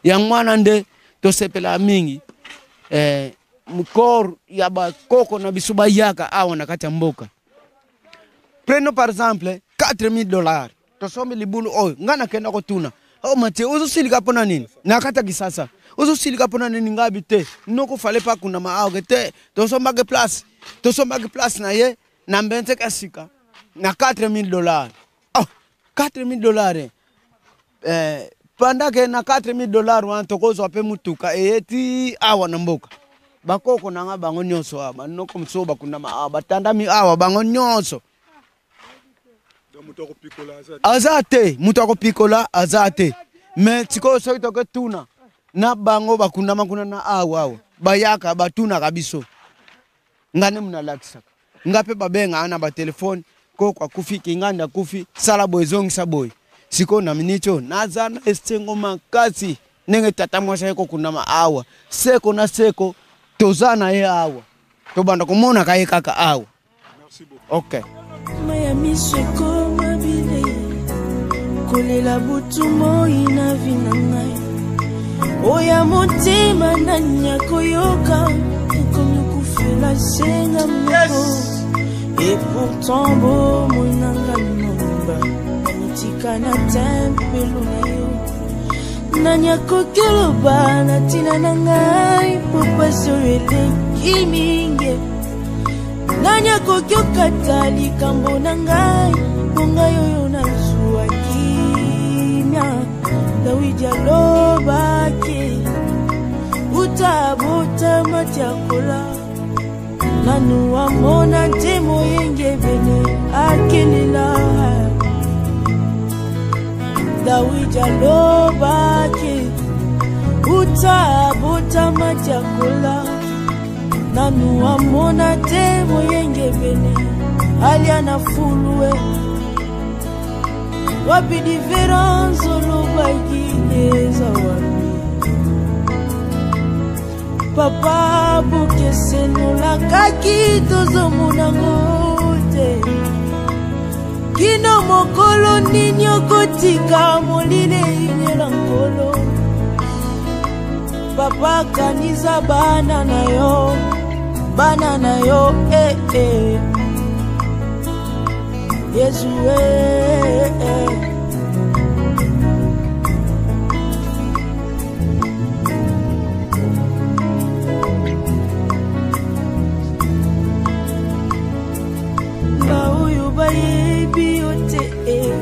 Yango wana nde tosepelaka mingi corps ya bakoko na biso bayaka awa na kati ya mboka. Prenons par exemple 4000 $, tosombi libulu oyo. Ngai nakenda kotuna: "O Matie, ozosilika mpo na nini na kati ya Kisasa? Ozosilika mpo na nini?" Ngabi te, noko fale pa kundama awa ke te, tosombaki place, tosombaki place na ye na mbenzeke sika na 4000 $. Oh, 4000 $, pendant ke na 4000 $ wana tokozwa mpe mutuka eye ti awa na mboka. Bakoko na nga bango nyonso awa, banoko mosusu bakundama awa, batandami awa bango nyonso. Aza te moto akopikola, aza te. Me sikoyo soki toketuna na bango bakundama kuna na awa awa, bayaka batunaka biso. Nga nde munalakisaka, nga mpe babengaka na batelefone: "Koko akufi, kingandi akufi, sala boye, ezongisa boye." Sikoyo na miniti oyo naza na esengo makasi ndenge tata mwasi aye kokundama awa seko na seko. Toza na ye awa, tobanda komonaka ye kaka awa. Ok. Mai ya miso ekoma bilei, kolela butu moi na vi na ngai, oya motema nani akoyoka? Ekomi okufela senga moko, et pourtant bomoi na ngai mobimba namitika na tempelo na yo. Nani akoki loba na ntina na ngai, po pasi oyo eleki mingi? Nani akoki okata likambo na ngai, po ngai oyo nazwa kimia? Dawidi alobaki: "Uta abotama ti akola, nanu amona te moyengebene akelela." Dawidi alobaki uta abotama tiakola nanu amona te moyengebene alia na fulue wapi diference olobaki eza wapi papa bokesenolakaki tozomonango te kino mokolo nini okotika molili eyinyela nkolo papa kanisa bana na yo bana na yo eh, eh. yesu eh, eh. baoyo bayebi yo te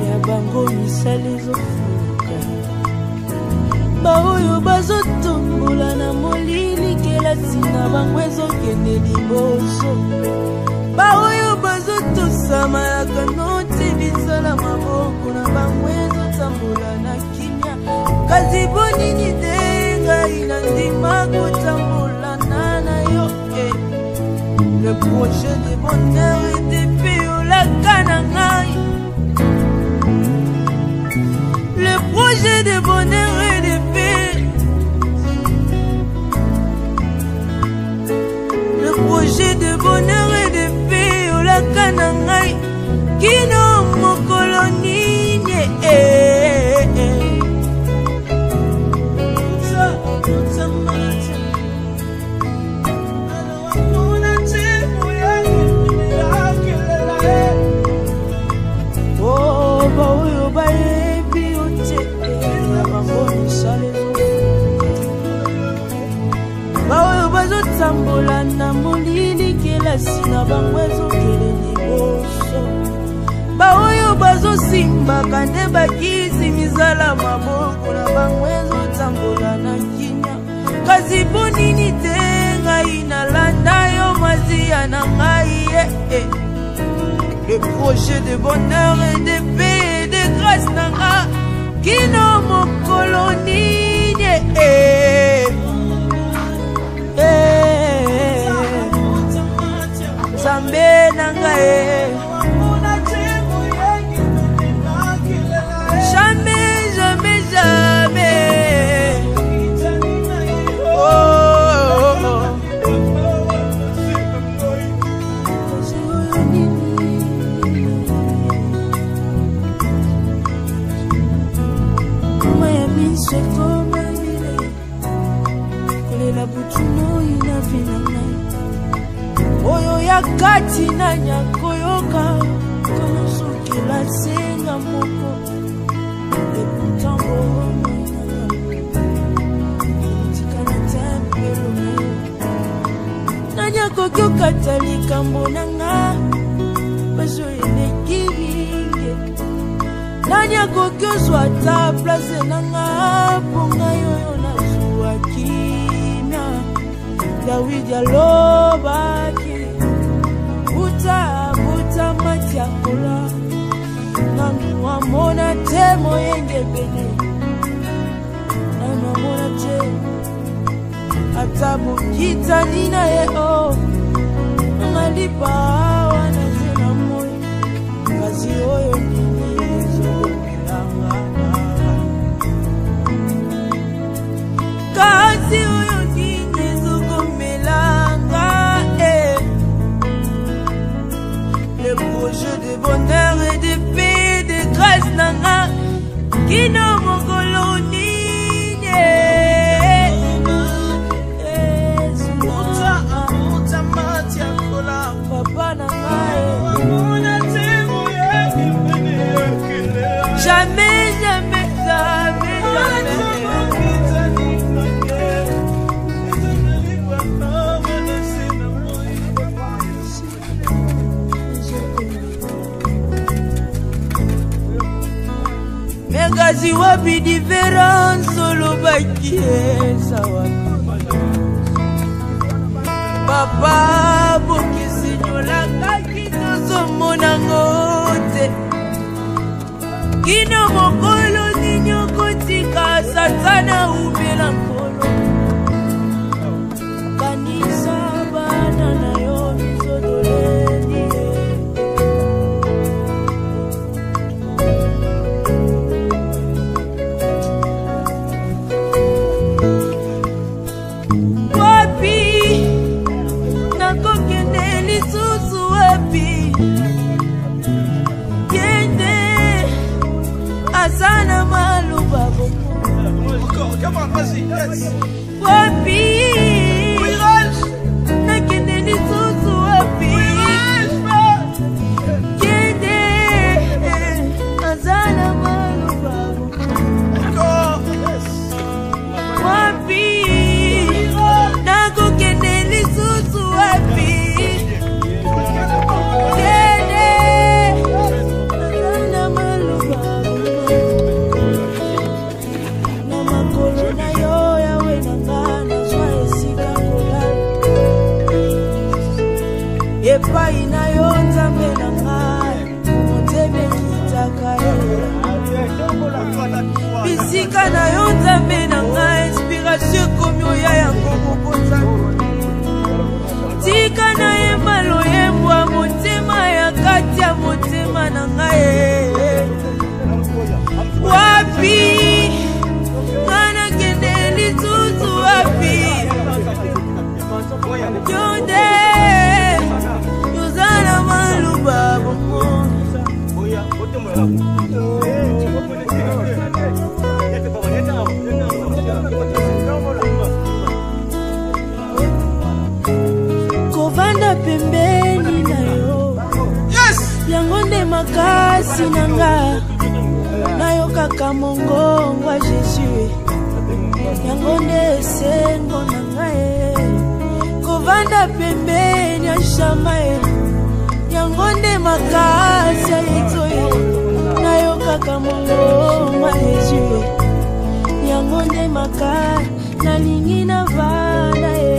ya bango misala ezofuka baoyo bazotombola na molili kelasi na bango ezokende liboso baoyo bazotosamalaka noti bisala maboko na bango ezotambola na kimia kasi bonini te ngai na ndima kotambola na na yo eh. Le projet de bonheur et de paix olaka na ngai Le projet de bonheur et de paix Le projet de bonheur et de paix olaka na ngai kino mokolo nini eh, eh. Oh, baoyo bayebi yo te na bango misala ezofuka baoyo bazotambola na molili kelasi na bango ezokele liboso baoyo bazosimbaka nde bakisi misala maboko na bango ezotambola na kimia kasi mpo nini te ngai nalanda yo masiya na ngai eh, eh. Le projet de bonheur et de paix et de grâce na nga kino mokolo nini eh, eh. Nzambe na ngai eh. Jamais, jamais, jamais. Oh, oh, oh. Mai ya miso ekoma bilei kolela butu moi na vi na ngai oyo ya kati nani akoyoka konosukela senga moko eputant bomoi na ngai etikala tempelo na yo nani akoki okata likambo na nga bazo eleki mingi nani akoki ozwa ata place na nga mpo ngai oyo nazwa kimia dawidi alobaki buta buta mati akola nanu amona te moyengebene nanu amona te ata bokitani na ye o oh. ngalipa wana te na moi kasi oyo nini ezokomelanga kasi oyo nini ezokomelanga eh. Le projet de bonheur et de paix de grâce na nga kino mokolo nini papa na ngai jamais jamais jamais jamais. Kasi wapi diference olobaki eza wapi papa bokisinyolakaki tozomonango te kino mokolo nini. ata na umela nkolo. Kanisa bana na yo biso tolendi ye. Wapi nakokende lisusu wapi? Kende aza na maloba wapi? Nakende lisusu wapi? Kende aza na maloba wapi? Nakokende lisusu wapi? Kende aza na maloba na makolo na yo yawe na nga nazwa esika kolala epai na yo nzambe na ngai motema ekitaka ye bisika na yo nzambe na ngai inspiration ekomi oya yango moko nzambe tika nayemba loyembo ya motema ya kati ya motema na ngai wapi nga nakende lisusu wapi yo nde oza na maloba bongo kovanda pembeni na yo yango nde makasi na nga nayokaka mongongo ya jésus yango nde esengo na ngai kovanda pembeni ya shama e yango nde makasi ya yesu e nayokaka mongongo ya jésus yango nde makasi nalingi navanda ye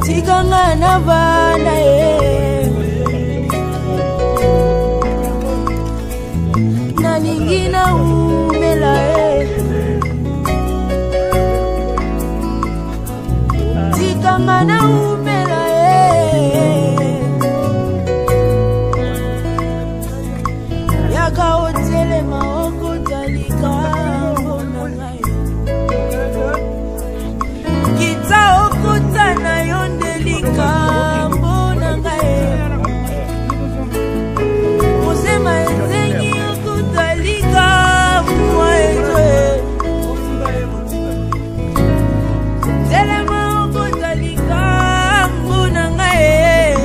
tika nga navanda ye nalingi naumela ye tika nga naumela ye yaka otelema okota likambo na ngai kita okota na yo nde likambo na ngai mosema esengi okota likambo eto telema okota likambo na ngai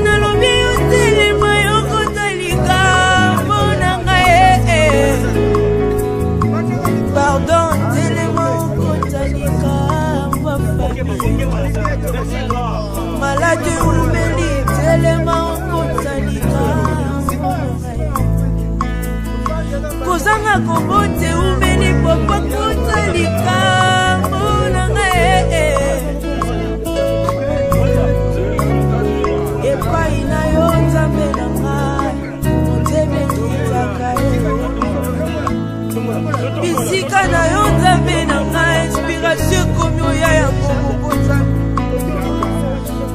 nalobi yo telema yokota likambo na ngai pardon telema okota likambo maladi umeli telema okota likambo kozanga kobote umeli papa kota likambo na ngai epai na yo nzambe na ngai motema ekitaka ye bisika na yo nzambe na ngai inspiration ekomi oya yango moko nzambe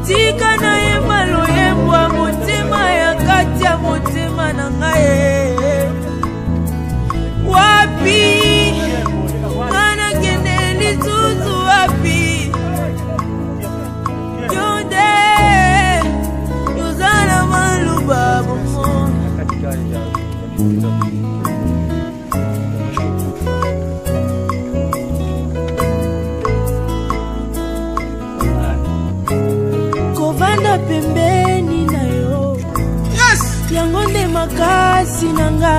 tika nayemba loyembo ya motema ya kati ya motema na ngai wapi nga nakende lisusu wapi yo nde oza na maloba bongo kovanda pembeni na yo yango nde makasi na nga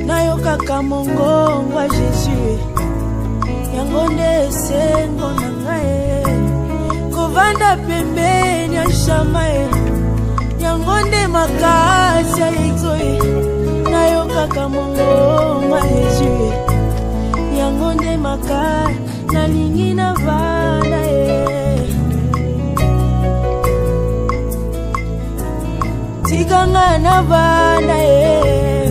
nayokaka mongongo ya jésus yango nde esengo na ngai kovanda pembeni ya shama e yango nde makasi ya exoe nayokaka mongongo ya jésus yango nde makasi nalingi navanda ye. Tika nga na vanda ye.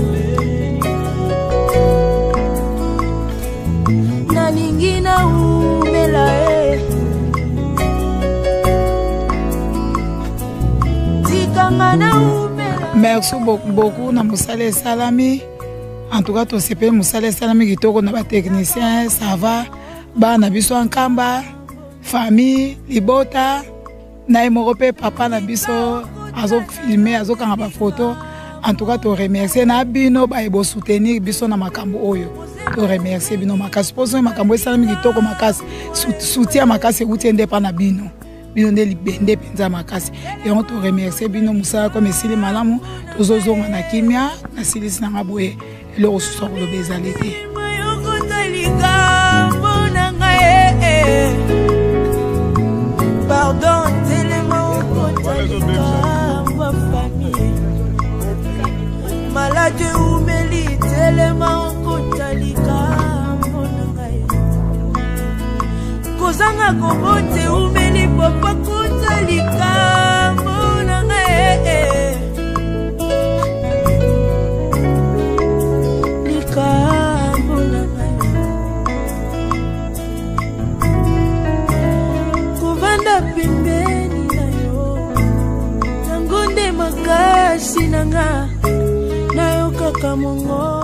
Nalingi na umela ye. Tika nga na umela. Merci beaucoup na mosala esalami. En tout cas tosepeli, mosala esalami kitoko na batechnicien. Ça va, bana biso ya Nkamba, famille libota na ye moko mpe papa na biso azofilme, azokanga bafoto. En tout cas toremercie na bino baye bosoutenir biso na makambo oyo. Toremercie bino makasi mpo soki makambo esalami kitoko makasi, soutien makasi euti nde epa na bino. Bino nde libende mpenza makasi. Yango toremercie bino. Mosala kome esili malamu, tozozonga na kimia. Nasilisi nanga boye, eloko susu ya koloba ezali te. Yokota likambo na ngai, eh, eh. Pardon, telema okota likambo ya famille. Maladi eumeli, telema okota likambo na ngai. Kozanga kobota eumeli, papa, kota likambo na ngai, eh, eh. Likambo na ngai, kovanda pembeni na yo, yango nde makasi na nga. Nayokaka mongo.